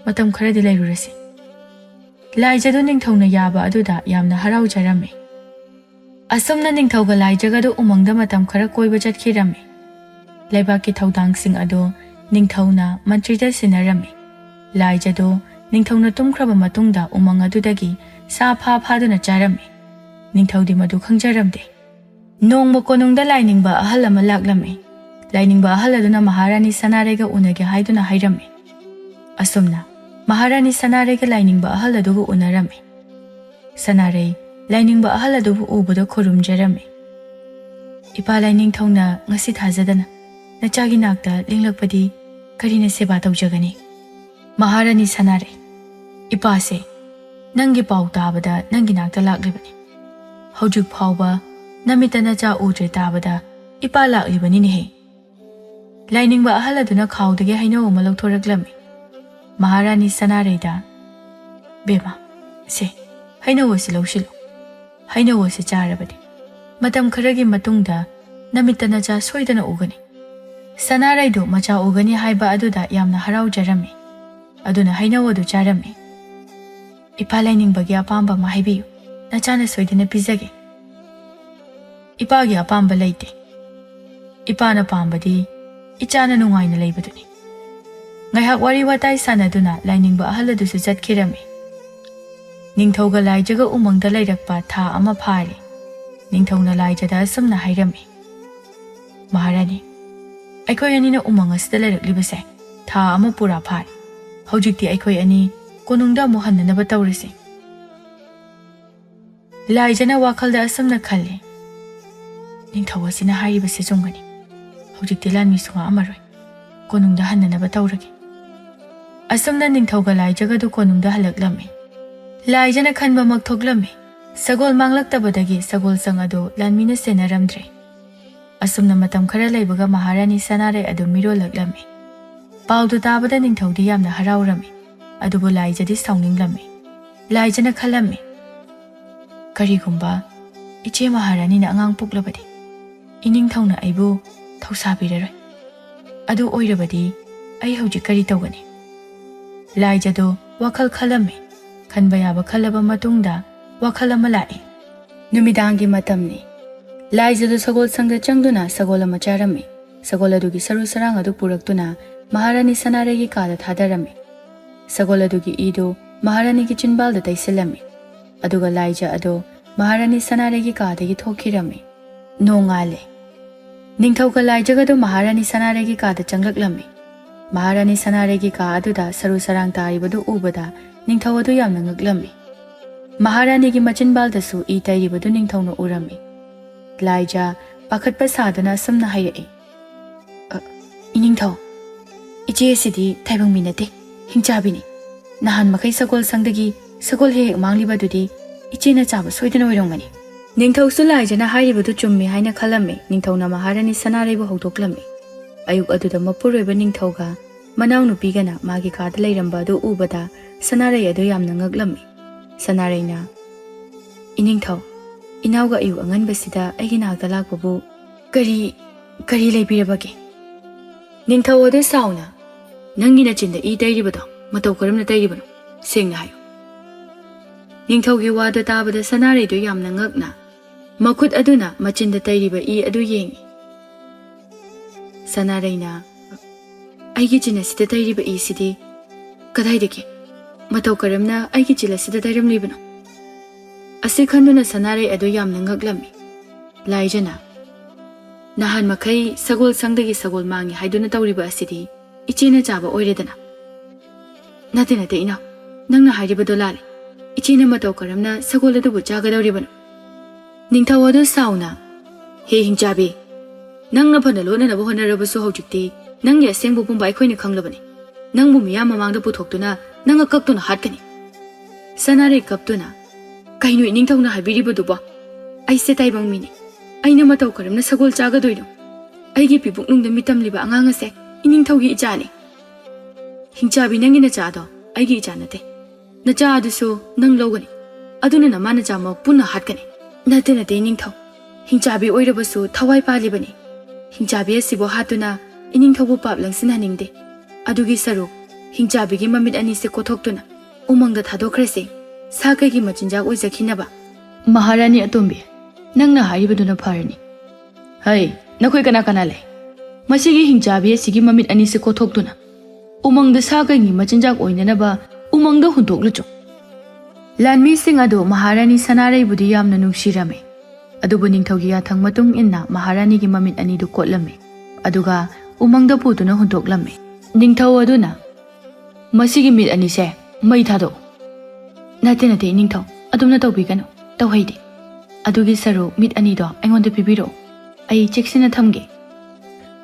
ꯃꯇꯝ ꯈꯔꯗꯤ ꯂꯩꯔꯨꯔꯁꯤ꯫" ꯂꯥꯏꯖꯗꯨ ꯅꯤꯡꯊꯧꯅ ꯌꯥꯕ ꯑꯗꯨꯗ ꯌꯥꯝꯅ ꯍꯔꯥꯎꯖꯔꯝꯃꯤ꯫ ꯑꯁꯨꯝꯅ ꯅꯤꯡꯊꯧꯒ ꯂꯥꯏꯖꯒꯗꯨ ꯎꯃꯪꯗ ꯃꯇꯝ ꯈꯔ ꯀꯣꯏꯕ ꯆꯠꯈꯤꯔꯝꯃꯤ꯫ ꯂꯩꯕꯥꯛꯀꯤ ꯊꯧꯗꯥꯡꯁꯤꯡ ꯑꯗꯨ ꯅꯤꯡꯊꯧꯅ ꯃꯟꯇ꯭ꯔꯤꯗ ꯁꯤꯟꯅꯔꯝꯃꯤ꯫ ꯂꯥꯏꯖꯗꯨ ꯅꯤꯡꯊꯧꯅ ꯇꯨꯝꯈ꯭ꯔꯕ ꯃꯇꯨꯡꯗ ꯎꯃꯪ ꯑꯗꯨꯗꯒꯤ ꯁꯥ ꯐꯥ ꯐꯥꯗꯨꯅ ꯆꯥꯔꯝꯃꯤ꯫ ꯅꯤꯡꯊꯧꯗꯤ ꯃꯗꯨ ꯈꯪꯖꯔꯝꯗꯦ꯫ ꯅꯣꯡꯃ ꯀꯣꯅꯨꯡꯗ ꯂꯥꯏꯅꯤꯡꯕ ꯑꯍꯜ ꯑꯃ ꯂꯥꯛꯂꯝꯃꯤ꯫ ꯂꯥꯏꯅꯤꯡꯕ ꯑꯍꯜ ꯑꯗꯨꯅ ꯃꯍꯥꯔꯥꯅꯤ ꯁꯅꯥꯔꯩꯒ ꯎꯅꯒꯦ ꯍꯥꯏꯗꯨꯅ ꯍꯥꯏꯔꯝꯃꯤ꯫ ꯑꯁꯨꯝꯅ ꯃꯍꯥꯔꯥꯅꯤ ꯁꯅꯥꯔꯩꯒ ꯂꯥꯏꯅꯤꯡꯕ ꯑꯍꯜ ꯑꯗꯨꯒ ꯎꯅꯔꯝꯃꯤ꯫ ꯁꯅꯥꯔꯩ ꯂꯥꯏꯅꯤꯡꯕ ꯑꯍꯜ ꯑꯗꯨꯕꯨ ꯎꯕꯗ ꯈꯨꯔꯨꯝꯖꯔꯝꯃꯤ꯫ "ꯏꯄꯥ ꯂꯥꯏꯅꯤꯡꯊꯧꯅ ꯉꯁꯤ ꯊꯥꯖꯗꯅ ꯅꯆꯥꯒꯤ ꯅꯥꯛꯇ ꯂꯦꯡꯂꯛꯄꯗꯤ ꯀꯔꯤꯅ ꯁꯦꯕꯥ ꯇꯧꯖꯒꯅꯤ?" ꯃꯍꯥꯔꯥꯅꯤ ꯁꯅꯥꯔꯩ, "ꯏꯄꯥꯁꯦ ꯅꯪꯒꯤ ꯄꯥꯎ ꯇꯥꯕꯗ ꯅꯪꯒꯤ ꯅꯥꯛꯇ ꯂꯥꯛꯂꯤꯕꯅꯤ꯫ ꯍꯧꯖꯤꯛ ꯐꯥꯎꯕ ꯅꯃꯤꯠꯇ ꯅꯆꯥ ꯎꯗ꯭ꯔꯦ ꯇꯥꯕꯗ ꯏꯄꯥ ꯂꯥꯛꯂꯤꯕꯅꯤꯅꯦꯍꯦ꯫" ꯂꯥꯏꯅꯤꯡꯕ ꯑꯍꯜ ꯑꯗꯨꯅ ꯈꯥꯎꯗꯒꯤ ꯍꯩꯅꯧ ꯑꯃ ꯂꯧꯊꯣꯔꯛꯂꯝꯃꯤ꯫ ꯃꯍꯥꯔꯥꯅꯤ ꯁꯅꯥꯔꯩꯗ, "ꯕꯦꯝꯃ, ꯁꯦ, ꯍꯩꯅꯧ ꯑꯁꯤ ꯂꯧꯁꯤꯜꯂꯨ꯫ ꯍꯩꯅꯧ ꯑꯁꯤ ꯆꯥꯔꯕꯗꯤ ꯃꯇꯝ ꯈꯔꯒꯤ ꯃꯇꯨꯡꯗ ꯅꯃꯤꯠꯇ ꯅꯆꯥ ꯁꯣꯏꯗꯅ ꯎꯒꯅꯤ꯫" ꯁꯅꯥꯔꯩꯗꯨ ꯃꯆꯥ ꯎꯒꯅꯤ ꯍꯥꯏꯕ ꯑꯗꯨꯗ ꯌꯥꯝꯅ ꯍꯔꯥꯎꯖꯔꯝꯃꯤ꯫ ꯑꯗꯨꯅ ꯍꯩꯅꯧ ꯑꯗꯨ ꯆꯥꯔꯝꯃꯤ꯫ "ꯏꯄꯥ ꯂꯥꯏꯅꯤꯡꯕꯒꯤ ꯑꯄꯥꯝꯕ ꯑꯃ ꯍꯥꯏꯕꯤꯌꯨ, ꯅꯆꯥꯅ ꯁꯣꯏꯗꯅ ꯄꯤꯖꯒꯦ꯫" "ꯏꯄꯥꯒꯤ ꯑꯄꯥꯝꯕ ꯂꯩꯇꯦ꯫ ꯏꯄꯥꯅ ꯄꯥꯝꯕꯗꯤ ꯏꯆꯥꯅ ꯅꯨꯡꯉꯥꯏꯅ ꯂꯩꯕꯗꯨꯅꯤ꯫" ꯉꯥꯏꯍꯥꯛ ꯋꯥꯔꯤ ꯋꯥꯇꯥꯏ ꯁꯥꯟꯅꯗꯨꯅ ꯂꯥꯏꯅꯤꯡꯕ ꯑꯍꯜ ꯑꯗꯨꯁꯨ ꯆꯠꯈꯤꯔꯝꯃꯤ꯫ ꯅꯤꯡꯊꯧꯒ ꯂꯥꯏꯖꯒ ꯎꯃꯪꯗ ꯂꯩꯔꯛꯄ ꯊꯥ ꯑꯃ ꯐꯥꯔꯦ꯫ ꯅꯤꯡꯊꯧꯅ ꯂꯥꯏꯖꯗ ꯑꯁꯨꯝꯅ ꯍꯥꯏꯔꯝꯃꯤ, "ꯃꯍꯥꯔꯥꯅꯤ, ꯑꯩꯈꯣꯏ ꯑꯅꯤꯅ ꯎꯃꯪ ꯑꯁꯤꯗ ꯂꯩꯔꯛꯂꯤꯕꯁꯦ ꯊꯥ ꯑꯃ ꯄꯨꯔꯥ ꯐꯥꯔꯦ꯫ ꯍꯧꯖꯤꯛꯇꯤ ꯑꯩꯈꯣꯏ ꯑꯅꯤ ꯀꯣꯅꯨꯡꯗ ꯑꯃꯨꯛ ꯍꯟꯅꯅꯕ ꯇꯧꯔꯁꯤ꯫" ꯂꯥꯏꯖꯅ ꯋꯥꯈꯜꯗ ꯑꯁꯨꯝꯅ ꯈꯜꯂꯤ, "ꯅꯤꯡꯊꯧ ꯑꯁꯤꯅ ꯍꯥꯏꯔꯤꯕꯁꯤ ꯆꯨꯝꯒꯅꯤ꯫ ꯍꯧꯖꯤꯛꯇꯤ ꯂꯥꯟꯃꯤꯁꯨ ꯉꯥꯛꯑꯝꯃꯔꯣꯏ꯫ ꯀꯣꯅꯨꯡꯗ ꯍꯟꯅꯅꯕ ꯇꯧꯔꯒꯦ꯫" ꯑꯁꯨꯝꯅ ꯅꯤꯡꯊꯧꯒ ꯂꯥꯏꯖꯒꯗꯨ ꯀꯣꯅꯨꯡꯗ ꯍꯜꯂꯛꯂꯝꯃꯤ꯫ ꯂꯥꯏꯖꯅ ꯈꯟꯕꯃꯛ ꯊꯣꯛꯂꯝꯃꯤ꯫ ꯁꯒꯣꯜ ꯃꯥꯡꯂꯛꯇꯕꯗꯒꯤ ꯁꯒꯣꯜꯁꯪ ꯑꯗꯨ ꯂꯥꯟꯃꯤꯅ ꯁꯦꯟꯅꯔꯝꯗ꯭ꯔꯦ꯫ ꯑꯁꯨꯝꯅ ꯃꯇꯝ ꯈꯔ ꯂꯩꯕꯒ ꯃꯍꯥꯔꯥꯅꯤ ꯁꯅꯥꯔꯩ ꯑꯗꯨ ꯃꯤꯔꯣꯜꯂꯛꯂꯝꯃꯤ꯫ ꯄꯥꯎꯗꯨ ꯇꯥꯕꯗ ꯅꯤꯡꯊꯧꯗꯤ ꯌꯥꯝꯅ ꯍꯔꯥꯎꯔꯝꯃꯤ, ꯑꯗꯨꯕꯨ ꯂꯥꯏꯖꯗꯤ ꯁꯥꯎꯅꯤꯡꯂꯝꯃꯤ꯫ ꯂꯥꯏꯖꯅ ꯈꯜꯂꯝꯃꯤ, "ꯀꯔꯤꯒꯨꯝꯕ ꯏꯆꯦ ꯃꯍꯥꯔꯥꯅꯤꯅ ꯑꯉꯥꯡ ꯄꯣꯛꯂꯕꯗꯤ ꯏꯅꯤꯡꯊꯧꯅ ꯑꯩꯕꯨ ꯊꯧꯁꯥꯕꯤꯔꯔꯣꯏ꯫ ꯑꯗꯨ ꯑꯣꯏꯔꯕꯗꯤ ꯑꯩ ꯍꯧꯖꯤꯛ ꯀꯔꯤ ꯇꯧꯒꯅꯤ?" ꯂꯥꯏꯖꯗꯨ ꯋꯥꯈꯜ ꯈꯜꯂꯝꯃꯤ꯫ ꯈꯟꯕ ꯌꯥꯕ ꯈꯜꯂꯕ ꯃꯇꯨꯡꯗ ꯋꯥꯈꯜ ꯑꯃ ꯂꯥꯛꯏ꯫ ꯅꯨꯃꯤꯗꯥꯡꯒꯤ ꯃꯇꯝꯅꯤ꯫ ꯂꯥꯏꯖꯗꯨ ꯁꯒꯣꯜꯁꯪꯗ ꯆꯪꯗꯨꯅ ꯁꯒꯣꯜ ꯑꯃ ꯆꯥꯔꯝꯃꯤ꯫ ꯁꯒꯣꯜ ꯑꯗꯨꯒꯤ ꯁꯔꯨ ꯁꯔꯥꯡ ꯑꯗꯨ ꯄꯨꯔꯛꯇꯨꯅ ꯃꯍꯥꯔꯥꯅꯤ ꯁꯅꯥꯔꯩꯒꯤ ꯀꯥꯗ ꯊꯥꯗꯔꯝꯃꯤ꯫ ꯁꯒꯣꯜ ꯑꯗꯨꯒꯤ ꯏꯗꯨ ꯃꯍꯥꯔꯥꯅꯤꯒꯤ ꯆꯤꯟꯕꯥꯜꯗ ꯇꯩꯁꯤꯜꯂꯝꯃꯤ꯫ ꯑꯗꯨꯒ ꯂꯥꯏꯖ ꯑꯗꯨ ꯃꯍꯥꯔꯥꯅꯤ ꯁꯅꯥꯔꯩꯒꯤ ꯀꯥꯗꯒꯤ ꯊꯣꯛꯈꯤꯔꯝꯃꯤ꯫ ꯅꯣꯡꯉꯥꯜꯂꯦ꯫ ꯅꯤꯡꯊꯧꯒ ꯂꯥꯏꯖꯒꯗꯨ ꯃꯍꯥꯔꯥꯅꯤ ꯁꯅꯥꯔꯩꯒꯤ ꯀꯥꯗ ꯆꯪꯂꯛꯂꯝꯃꯤ꯫ ꯃꯍꯥꯔꯥꯅꯤ ꯁꯅꯥꯔꯩꯒꯤ ꯀꯥ ꯑꯗꯨꯗ ꯁꯔꯨ ꯁꯔꯥꯡ ꯇꯥꯔꯤꯕꯗꯨ ꯎꯕꯗ ꯅꯤꯡꯊꯧ ꯑꯗꯨ ꯌꯥꯝꯅ ꯉꯛꯂꯝꯃꯤ꯫ ꯃꯍꯥꯔꯥꯅꯤꯒꯤ ꯃꯆꯤꯟꯕꯥꯜꯗꯁꯨ ꯏ ꯇꯩꯔꯤꯕꯗꯨ ꯅꯤꯡꯊꯧꯅ ꯎꯔꯝꯃꯤ꯫ ꯂꯥꯏꯖ ꯄꯥꯈꯠꯄ ꯁꯥꯗꯨꯅ ꯑꯁꯨꯝꯅ ꯍꯥꯏꯔꯛꯏ, "ꯑ, ꯏꯅꯤꯡꯊꯧ, ꯏꯆꯦ ꯑꯁꯤꯗꯤ ꯇꯥꯏꯕꯪ ꯃꯤ ꯅꯠꯇꯦ, ꯍꯤꯡꯆꯥꯕꯤꯅꯤ꯫ ꯅꯍꯥꯟ ꯃꯈꯩ ꯁꯒꯣꯜ ꯁꯪꯗꯒꯤ ꯁꯒꯣꯜ ꯍꯦꯛ ꯍꯦꯛ ꯃꯥꯡꯂꯤꯕ ꯑꯗꯨꯗꯤ ꯏꯆꯦꯅ ꯆꯥꯕ ꯁꯣꯏꯗꯅ ꯑꯣꯏꯔꯝꯒꯅꯤ"꯫ ꯅꯤꯡꯊꯧꯁꯨ ꯂꯥꯏꯖꯅ ꯍꯥꯏꯔꯤꯕꯗꯨ ꯆꯨꯝꯃꯤ ꯍꯥꯏꯅ ꯈꯜꯂꯝꯃꯤ꯫ ꯅꯤꯡꯊꯧꯅ ꯃꯍꯥꯔꯥꯅꯤ ꯁꯅꯥꯔꯩꯕꯨ ꯍꯧꯗꯣꯛꯂꯝꯃꯤ꯫ ꯑꯌꯨꯛ ꯑꯗꯨꯗ ꯃꯄꯨꯔꯣꯏꯕ ꯅꯤꯡꯊꯧꯒ ꯃꯅꯥꯎꯅꯨꯄꯤꯒꯅ ꯃꯥꯒꯤ ꯀꯥꯗ ꯂꯩꯔꯝꯕ ꯑꯗꯨ ꯎꯕꯗ ꯁꯅꯥꯔꯩ ꯑꯗꯨ ꯌꯥꯝꯅ ꯉꯛꯂꯝꯃꯤ꯫ ꯁꯅꯥꯔꯩꯅ, "ꯏꯅꯤꯡꯊꯧ, ꯏꯅꯥꯎꯒ ꯑꯌꯨꯛ ꯑꯉꯟꯕꯁꯤꯗ ꯑꯩꯒꯤ ꯅꯥꯛꯇ ꯂꯥꯛꯄꯕꯨ ꯀꯔꯤ, ꯀꯔꯤ ꯂꯩꯕꯤꯔꯕꯒꯦ?" ꯅꯤꯡꯊꯧ ꯑꯗꯨ ꯁꯥꯎꯅ, "ꯅꯪꯒꯤ ꯅꯆꯤꯟꯗ ꯏ ꯇꯩꯔꯤꯕꯗꯣ ꯃꯇꯧ ꯀꯔꯝꯅ ꯇꯩꯔꯤꯕꯅꯣ? ꯁꯦꯡꯅ ꯍꯥꯏꯌꯨ"꯫ ꯅꯤꯡꯊꯧꯒꯤ ꯋꯥꯗꯨ ꯇꯥꯕꯗ ꯁꯅꯥꯔꯩꯗꯨ ꯌꯥꯝꯅ ꯉꯛꯅ ꯃꯈꯨꯠ ꯑꯗꯨꯅ ꯃꯆꯤꯟꯗ ꯇꯩꯔꯤꯕ ꯏ ꯑꯗꯨ ꯌꯦꯡꯏ꯫ ꯁꯅꯥꯔꯩꯅ, "ꯑꯩꯒꯤ ꯆꯤꯟ ꯑꯁꯤꯗ ꯇꯩꯔꯤꯕ ꯏꯁꯤꯗꯤ ꯀꯗꯥꯏꯗꯒꯤ? ꯃꯇꯧ ꯀꯔꯝꯅ ꯑꯩꯒꯤ ꯆꯤꯟ ꯑꯁꯤꯗ ꯇꯩꯔꯝꯂꯤꯕꯅꯣ?" ꯑꯁꯤ ꯈꯟꯗꯨꯅ ꯁꯅꯥꯔꯩ ꯑꯗꯨ ꯌꯥꯝꯅ ꯉꯛꯂꯝꯃꯤ꯫ ꯂꯥꯏꯖꯅ, "ꯅꯍꯥꯟ ꯃꯈꯩ ꯁꯒꯣꯜ ꯁꯪꯗꯒꯤ ꯁꯒꯣꯜ ꯃꯥꯡꯉꯤ ꯍꯥꯏꯗꯨꯅ ꯇꯧꯔꯤꯕ ꯑꯁꯤꯗꯤ ꯏꯆꯦꯅ ꯆꯥꯕ ꯑꯣꯏꯔꯦꯗꯅ"꯫ "ꯅꯠꯇꯦ, ꯅꯠꯇꯦ, ꯏꯅꯥꯎ, ꯅꯪꯅ ꯍꯥꯏꯔꯤꯕꯗꯣ ꯂꯥꯜꯂꯦ꯫ ꯏꯆꯦꯅ ꯃꯇꯧ ꯀꯔꯝꯅ ꯁꯒꯣꯜ ꯑꯗꯨꯕꯨ ꯆꯥꯒꯗꯧꯔꯤꯕꯅꯣ?" ꯅꯤꯡꯊꯧ ꯑꯗꯨ ꯁꯥꯎꯅ, "ꯍꯦ ꯍꯤꯡꯆꯥꯕꯤ, ꯅꯪꯅ ꯐꯅ ꯂꯣꯠꯅꯅꯕ ꯍꯣꯠꯅꯔꯕꯁꯨ ꯍꯧꯖꯤꯛꯇꯤ ꯅꯪꯒꯤ ꯑꯁꯦꯡꯕ ꯄꯨꯝꯕ ꯑꯩꯈꯣꯏꯅ ꯈꯪꯂꯕꯅꯤ꯫ ꯅꯪꯕꯨ ꯃꯤꯌꯥꯝ ꯃꯃꯥꯡꯗ ꯄꯨꯊꯣꯛꯇꯨꯅ ꯅꯪ ꯑꯀꯛꯇꯨꯅ ꯍꯥꯠꯀꯅꯤ"꯫ ꯁꯅꯥꯔꯩ ꯀꯞꯇꯨꯅ, "ꯀꯩꯅꯣ ꯏꯅꯤꯡꯊꯧꯅ ꯍꯥꯏꯕꯤꯔꯤꯕꯗꯨꯕꯣ? ꯑꯩꯁꯦ ꯇꯥꯏꯕꯪ ꯃꯤꯅꯤ꯫ ꯑꯩꯅ ꯃꯇꯧ ꯀꯔꯝꯅ ꯁꯒꯣꯜ ꯆꯥꯒꯗꯣꯏꯅꯣ? ꯑꯩꯒꯤ ꯄꯤꯕꯨꯛꯅꯨꯡꯗ ꯃꯤꯇꯝꯂꯤꯕ ꯑꯉꯥꯡ ꯑꯁꯦ ꯏꯅꯤꯡꯊꯧꯒꯤ ꯏꯆꯥꯅꯤ꯫ ꯍꯤꯡꯆꯥꯕꯤ, ꯅꯪꯒꯤ ꯅꯆꯥꯗꯣ ꯑꯩꯒꯤ ꯏꯆꯥ ꯅꯠꯇꯦ꯫ ꯅꯆꯥ ꯑꯗꯨꯁꯨ ꯅꯪ ꯂꯧꯒꯅꯤ꯫ ꯑꯗꯨꯅ ꯅꯃꯥ ꯅꯆꯥꯃꯛ ꯄꯨꯟꯅ ꯍꯥꯠꯀꯅꯤ"꯫ "ꯅꯠꯇꯦ, ꯅꯠꯇꯦ, ꯏꯅꯤꯡꯊꯧ꯫ ꯍꯤꯡꯆꯥꯕꯤ ꯑꯣꯏꯔꯕꯁꯨ ꯊꯋꯥꯏ ꯄꯥꯜꯂꯤꯕꯅꯤ꯫ ꯍꯤꯡꯆꯥꯕꯤ ꯑꯁꯤꯕꯨ ꯍꯥꯠꯇꯨꯅ ꯏꯅꯤꯡꯊꯧꯕꯨ ꯄꯥꯞ ꯂꯪꯁꯤꯟꯍꯟꯅꯤꯡꯗꯦ꯫ ꯑꯗꯨꯒꯤ ꯁꯔꯨꯛ ꯍꯤꯡꯆꯥꯕꯤꯒꯤ ꯃꯃꯤꯠ ꯑꯅꯤꯁꯦ ꯀꯣꯊꯣꯛꯇꯨꯅ ꯎꯃꯪꯗ ꯊꯥꯗꯣꯛꯈ꯭ꯔꯁꯤ, ꯁꯥ ꯀꯩꯒꯤ ꯃꯆꯤꯟꯖꯥꯛ ꯑꯣꯏꯖꯈꯤꯅꯕ"꯫ "ꯃꯍꯥꯔꯥꯅꯤ ꯑꯇꯣꯝꯕꯤ, ꯅꯪꯅ ꯍꯥꯏꯔꯤꯕꯗꯨꯅ ꯐꯔꯅꯤ꯫ ꯍꯩ, ꯅꯈꯣꯏ ꯀꯅꯥ ꯀꯅꯥ ꯂꯩ? ꯃꯁꯤꯒꯤ ꯍꯤꯡꯆꯥꯕꯤ ꯑꯁꯤꯒꯤ ꯃꯃꯤꯠ ꯑꯅꯤꯁꯤ ꯀꯣꯊꯣꯛꯇꯨꯅ ꯎꯃꯪꯗ ꯁꯥ ꯀꯩꯒꯤ ꯃꯆꯤꯟꯖꯥꯛ ꯑꯣꯏꯅꯅꯕ ꯎꯃꯪꯗ ꯍꯨꯟꯗꯣꯛꯂꯨꯆꯣ"꯫ ꯂꯥꯟꯃꯤꯁꯤꯡ ꯑꯗꯨ ꯃꯍꯥꯔꯥꯅꯤ ꯁꯅꯥꯔꯩꯕꯨꯗꯤ ꯌꯥꯝꯅ ꯅꯨꯡꯁꯤꯔꯝꯃꯤ, ꯑꯗꯨꯕꯨ ꯅꯤꯡꯊꯧꯒꯤ ꯌꯥꯊꯪ ꯃꯇꯨꯡ ꯏꯟꯅ ꯃꯍꯥꯔꯥꯅꯤꯒꯤ ꯃꯃꯤꯠ ꯑꯅꯤꯗꯨ ꯀꯣꯠꯂꯝꯃꯤ, ꯑꯗꯨꯒ ꯎꯃꯪꯗ ꯄꯨꯗꯨꯅ ꯍꯨꯟꯗꯣꯛꯂꯝꯃꯤ꯫ ꯅꯤꯡꯊꯧ ꯑꯗꯨꯅ, "ꯃꯁꯤꯒꯤ ꯃꯤꯠ ꯑꯅꯤꯁꯦ ꯃꯩ ꯊꯥꯗꯣꯛꯎ꯫" "ꯅꯠꯇꯦ, ꯅꯠꯇꯦ, ꯏꯅꯤꯡꯊꯧ, ꯑꯗꯨꯝꯅ ꯇꯧꯕꯤꯒꯅꯨ, ꯇꯧꯍꯩꯗꯦ꯫ ꯑꯗꯨꯒꯤ ꯁꯔꯨꯛ ꯃꯤꯠ ꯑꯅꯤꯗꯣ ꯑꯩꯉꯣꯟꯗ ꯄꯤꯕꯤꯔꯛꯎ, ꯑꯩ ꯆꯦꯛꯁꯤꯟꯅ ꯊꯝꯒꯦ꯫"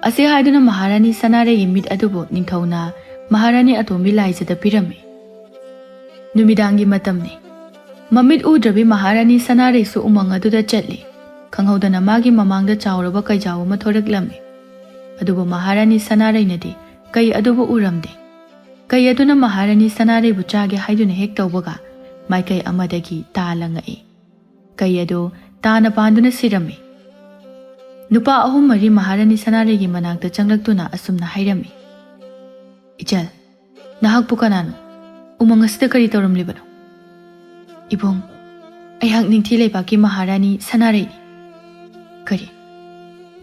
ꯑꯁꯤ ꯍꯥꯏꯗꯨꯅ ꯃꯍꯥꯔꯥꯅꯤ ꯁꯅꯥꯔꯩꯒꯤ ꯃꯤꯠ ꯑꯗꯨꯕꯨ ꯅꯤꯡꯊꯧꯅ ꯃꯍꯥꯔꯥꯅꯤ ꯑꯇꯣꯝꯕꯤ ꯂꯥꯏꯖꯗ ꯄꯤꯔꯝꯃꯤ꯫ ꯅꯨꯃꯤꯗꯥꯡꯒꯤ ꯃꯇꯝꯅꯤ꯫ ꯃꯃꯤꯠ ꯎꯗ꯭ꯔꯕꯤ ꯃꯍꯥꯔꯥꯅꯤ ꯁꯅꯥꯔꯩꯁꯨ ꯎꯃꯪ ꯑꯗꯨꯗ ꯆꯠꯂꯤ꯫ ꯈꯪꯍꯧꯗꯅ ꯃꯥꯒꯤ ꯃꯃꯥꯡꯗ ꯆꯥꯎꯔꯕ ꯀꯩꯖꯥꯎ ꯑꯃ ꯊꯣꯔꯛꯂꯝꯃꯤ꯫ ꯑꯗꯨꯕꯨ ꯃꯍꯥꯔꯥꯅꯤ ꯁꯅꯥꯔꯩꯅꯗꯤ ꯀꯩ ꯑꯗꯨꯕꯨ ꯎꯔꯝꯗꯦ꯫ ꯀꯩ ꯑꯗꯨꯅ ꯃꯍꯥꯔꯥꯅꯤ ꯁꯅꯥꯔꯩꯕꯨ ꯆꯥꯒꯦ ꯍꯥꯏꯗꯨꯅ ꯍꯦꯛ ꯇꯧꯕꯒ ꯃꯥꯏꯀꯩ ꯑꯃꯗꯒꯤ ꯇꯥ ꯂꯪꯉꯛꯏ꯫ ꯀꯩ ꯑꯗꯨ ꯇꯥꯅ ꯄꯥꯟꯗꯨꯅ ꯁꯤꯔꯝꯃꯤ꯫ ꯅꯨꯄꯥ ꯑꯍꯨꯝ ꯃꯔꯤ ꯃꯍꯥꯔꯥꯅꯤ ꯁꯅꯥꯔꯩꯒꯤ ꯃꯅꯥꯛꯇ ꯆꯪꯂꯛꯇꯨꯅ ꯑꯁꯨꯝꯅ ꯍꯥꯏꯔꯝꯃꯤ, "ꯏꯆꯜ, ꯅꯍꯥꯛꯄꯨ ꯀꯅꯥꯅꯣ? ꯎꯃꯪ ꯑꯁꯤꯗ ꯀꯔꯤ ꯇꯧꯔꯝꯂꯤꯕꯅꯣ?" "ꯏꯕꯨꯡ, ꯑꯩꯍꯥꯛ ꯅꯤꯡꯊꯤ ꯂꯩꯕꯥꯛꯀꯤ ꯃꯍꯥꯔꯥꯅꯤ ꯁꯅꯥꯔꯩꯅꯤ꯫" "ꯀꯔꯤ?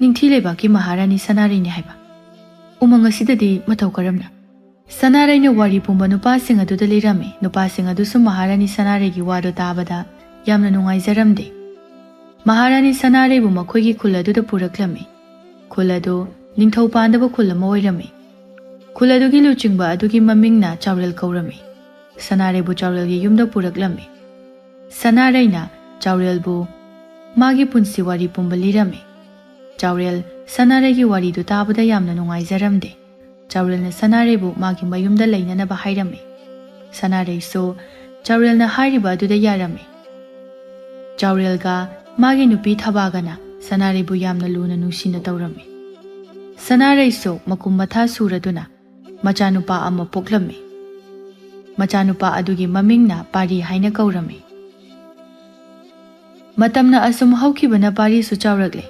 ꯅꯤꯡꯊꯤ ꯂꯩꯕꯥꯛꯀꯤ ꯃꯍꯥꯔꯥꯅꯤ ꯁꯅꯥꯔꯩꯅꯤ ꯍꯥꯏꯕ? ꯎꯃꯪ ꯑꯁꯤꯗꯗꯤ ꯃꯇꯧ ꯀꯔꯝꯅ?" ꯁꯅꯥꯔꯩꯅ ꯋꯥꯔꯤ ꯄꯨꯝꯕ ꯅꯨꯄꯥꯁꯤꯡ ꯑꯗꯨꯗ ꯂꯤꯔꯝꯃꯤ꯫ ꯅꯨꯄꯥꯁꯤꯡ ꯑꯗꯨꯁꯨ ꯃꯍꯥꯔꯥꯅꯤ ꯁꯅꯥꯔꯩꯒꯤ ꯋꯥꯗꯨ ꯇꯥꯕꯗ ꯌꯥꯝꯅ ꯅꯨꯡꯉꯥꯏꯖꯔꯝꯗꯦ꯫ ꯃꯍꯥꯔꯥꯅꯤ ꯁꯅꯥꯔꯩꯕꯨ ꯃꯈꯣꯏꯒꯤ ꯈꯨꯜ ꯑꯗꯨꯗ ꯄꯨꯔꯛꯂꯝꯃꯤ꯫ ꯈꯨꯜ ꯑꯗꯨ ꯅꯤꯡꯊꯧ ꯄꯥꯟꯗꯕ ꯈꯨꯜ ꯑꯃ ꯑꯣꯏꯔꯝꯃꯤ꯫ ꯈꯨꯜ ꯑꯗꯨꯒꯤ ꯂꯨꯆꯤꯡꯕ ꯑꯗꯨꯒꯤ ꯃꯃꯤꯡꯅ ꯆꯥꯎꯔꯦꯜ ꯀꯧꯔꯝꯃꯤ꯫ ꯁꯅꯥꯔꯩꯕꯨ ꯆꯥꯎꯔꯦꯜꯒꯤ ꯌꯨꯝꯗ ꯄꯨꯔꯛꯂꯝꯃꯤ꯫ ꯁꯅꯥꯔꯩꯅ ꯆꯥꯎꯔꯦꯜꯕꯨ ꯃꯥꯒꯤ ꯄꯨꯟꯁꯤ ꯋꯥꯔꯤ ꯄꯨꯝꯕ ꯂꯤꯔꯝꯃꯤ꯫ ꯆꯥꯎꯔꯦꯜ ꯁꯅꯥꯔꯩꯒꯤ ꯋꯥꯔꯤꯗꯨ ꯇꯥꯕꯗ ꯌꯥꯝꯅ ꯅꯨꯡꯉꯥꯏꯖꯔꯝꯗꯦ꯫ ꯆꯥꯎꯔꯦꯜꯅ ꯁꯅꯥꯔꯩꯕꯨ ꯃꯥꯒꯤ ꯃꯌꯨꯝꯗ ꯂꯩꯅꯅꯕ ꯍꯥꯏꯔꯝꯃꯤ꯫ ꯁꯅꯥꯔꯩꯁꯨ ꯆꯥꯎꯔꯦꯜꯅ ꯍꯥꯏꯔꯤꯕ ꯑꯗꯨꯗ ꯌꯥꯔꯝꯃꯤ꯫ ꯆꯥꯎꯔꯦꯜꯒ ꯃꯥꯒꯤ ꯅꯨꯄꯤ ꯊꯕꯥꯒꯅ ꯁꯅꯥꯔꯩꯕꯨ ꯌꯥꯝꯅ ꯂꯨꯅ ꯅꯨꯡꯁꯤꯅ ꯇꯧꯔꯝꯃꯤ꯫ ꯁꯅꯥꯔꯩꯁꯨ ꯃꯀꯨꯝ ꯃꯊꯥ ꯁꯨꯔꯗꯨꯅ ꯃꯆꯥꯅꯨꯄꯥ ꯑꯃ ꯄꯣꯛꯂꯝꯃꯤ꯫ ꯃꯆꯥꯅꯨꯄꯥ ꯑꯗꯨꯒꯤ ꯃꯃꯤꯡꯅ ꯄꯥꯔꯤ ꯍꯥꯏꯅ ꯀꯧꯔꯝꯃꯤ꯫ ꯃꯇꯝꯅ ꯑꯁꯨꯝ ꯍꯧꯈꯤꯕꯅ ꯄꯥꯔꯤꯁꯨ ꯆꯥꯎꯔꯛꯂꯦ꯫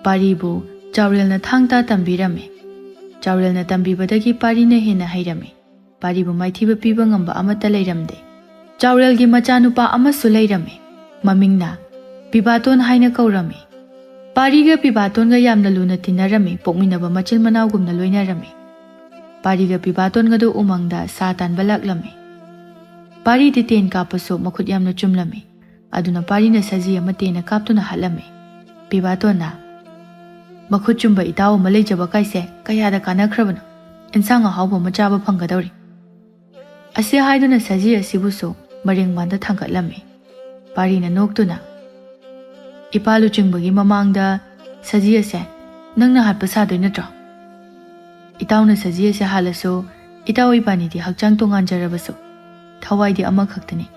ꯄꯥꯔꯤꯕꯨ ꯆꯥꯎꯔꯦꯜꯅ ꯊꯥꯡ ꯇꯥ ꯇꯝꯕꯤꯔꯝꯃꯤ꯫ ꯆꯥꯎꯔꯦꯜꯅ ꯇꯝꯕꯤꯕꯗꯒꯤ ꯄꯥꯔꯤꯅ ꯍꯦꯟꯅ ꯍꯩꯔꯝꯃꯤ꯫ ꯄꯥꯔꯤꯕꯨ ꯃꯥꯏꯊꯤꯕ ꯄꯤꯕ ꯉꯝꯕ ꯑꯃꯠꯇ ꯂꯩꯔꯝꯗꯦ꯫ ꯆꯥꯎꯔꯦꯜꯒꯤ ꯃꯆꯥꯅꯨꯄꯥ ꯑꯃꯁꯨ ꯂꯩꯔꯝꯃꯤ꯫ ꯃꯃꯤꯡꯅ ꯄꯤꯕꯥꯇꯣꯟ ꯍꯥꯏꯅ ꯀꯧꯔꯝꯃꯤ꯫ ꯄꯥꯔꯤꯒ ꯄꯤꯕꯥꯇꯣꯟꯒ ꯌꯥꯝꯅ ꯂꯨꯅ ꯇꯤꯟꯅꯔꯝꯃꯤ, ꯄꯣꯛꯃꯤꯟꯅꯕ ꯃꯆꯤꯟ ꯃꯅꯥꯎꯒꯨꯝꯅ ꯂꯣꯏꯅꯔꯝꯃꯤ꯫ ꯄꯥꯔꯤꯒ ꯄꯤꯕꯥꯇꯣꯟꯒꯗꯨ ꯎꯃꯪꯗ ꯁꯥ ꯇꯥꯟꯕ ꯂꯥꯛꯂꯝꯃꯤ꯫ ꯄꯥꯔꯤꯗꯤ ꯇꯦꯟ ꯀꯥꯞꯄꯁꯨ ꯃꯈꯨꯠ ꯌꯥꯝꯅ ꯆꯨꯝꯂꯝꯃꯤ꯫ ꯑꯗꯨꯅ ꯄꯥꯔꯤꯅ ꯁꯖꯤ ꯑꯃ ꯇꯦꯟꯅ ꯀꯥꯞꯇꯨꯅ ꯍꯥꯠꯂꯝꯃꯤ꯫ ꯄꯤꯕꯥꯇꯣꯟꯅ, "ꯃꯈꯨꯠ ꯆꯨꯝꯕ ꯏꯇꯥꯎ ꯑꯃ ꯂꯩꯖꯕ ꯀꯥꯏꯁꯦ ꯀꯌꯥꯗ ꯀꯥꯟꯅꯈ꯭ꯔꯕꯅꯣ? ꯏꯟꯁꯥꯡ ꯑꯍꯥꯎꯕ ꯑꯃ ꯆꯥꯕ ꯐꯪꯒꯗꯧꯔꯤ꯫ ꯑꯁꯤ ꯍꯥꯏꯗꯨꯅ ꯁꯖꯤ ꯑꯁꯤꯕꯨꯁꯨ ꯃꯔꯦꯡ ꯃꯥꯟꯗ ꯊꯥꯡꯒꯠꯂꯝꯃꯤ꯫ ꯄꯥꯔꯤꯅ ꯅꯣꯛꯇꯨꯅ, "ꯏꯄꯥ ꯂꯨꯆꯤꯡꯕꯒꯤ ꯃꯃꯥꯡꯗ ꯁꯖꯤ ꯑꯁꯦ ꯅꯪꯅ ꯍꯥꯠꯄ ꯁꯥꯗꯣꯏ ꯅꯠꯇ꯭ꯔꯣ? ꯏꯇꯥꯎꯅ ꯁꯖꯤ ꯑꯁꯦ ꯍꯥꯠꯂꯁꯨ ꯏꯇꯥꯎ ꯏꯕꯥꯅꯤꯗꯤ ꯍꯛꯆꯥꯡ ꯇꯣꯉꯥꯟꯖꯔꯕꯁꯨ ꯊꯋꯥꯏꯗꯤ ꯑꯃꯈꯛꯇꯅꯤ꯫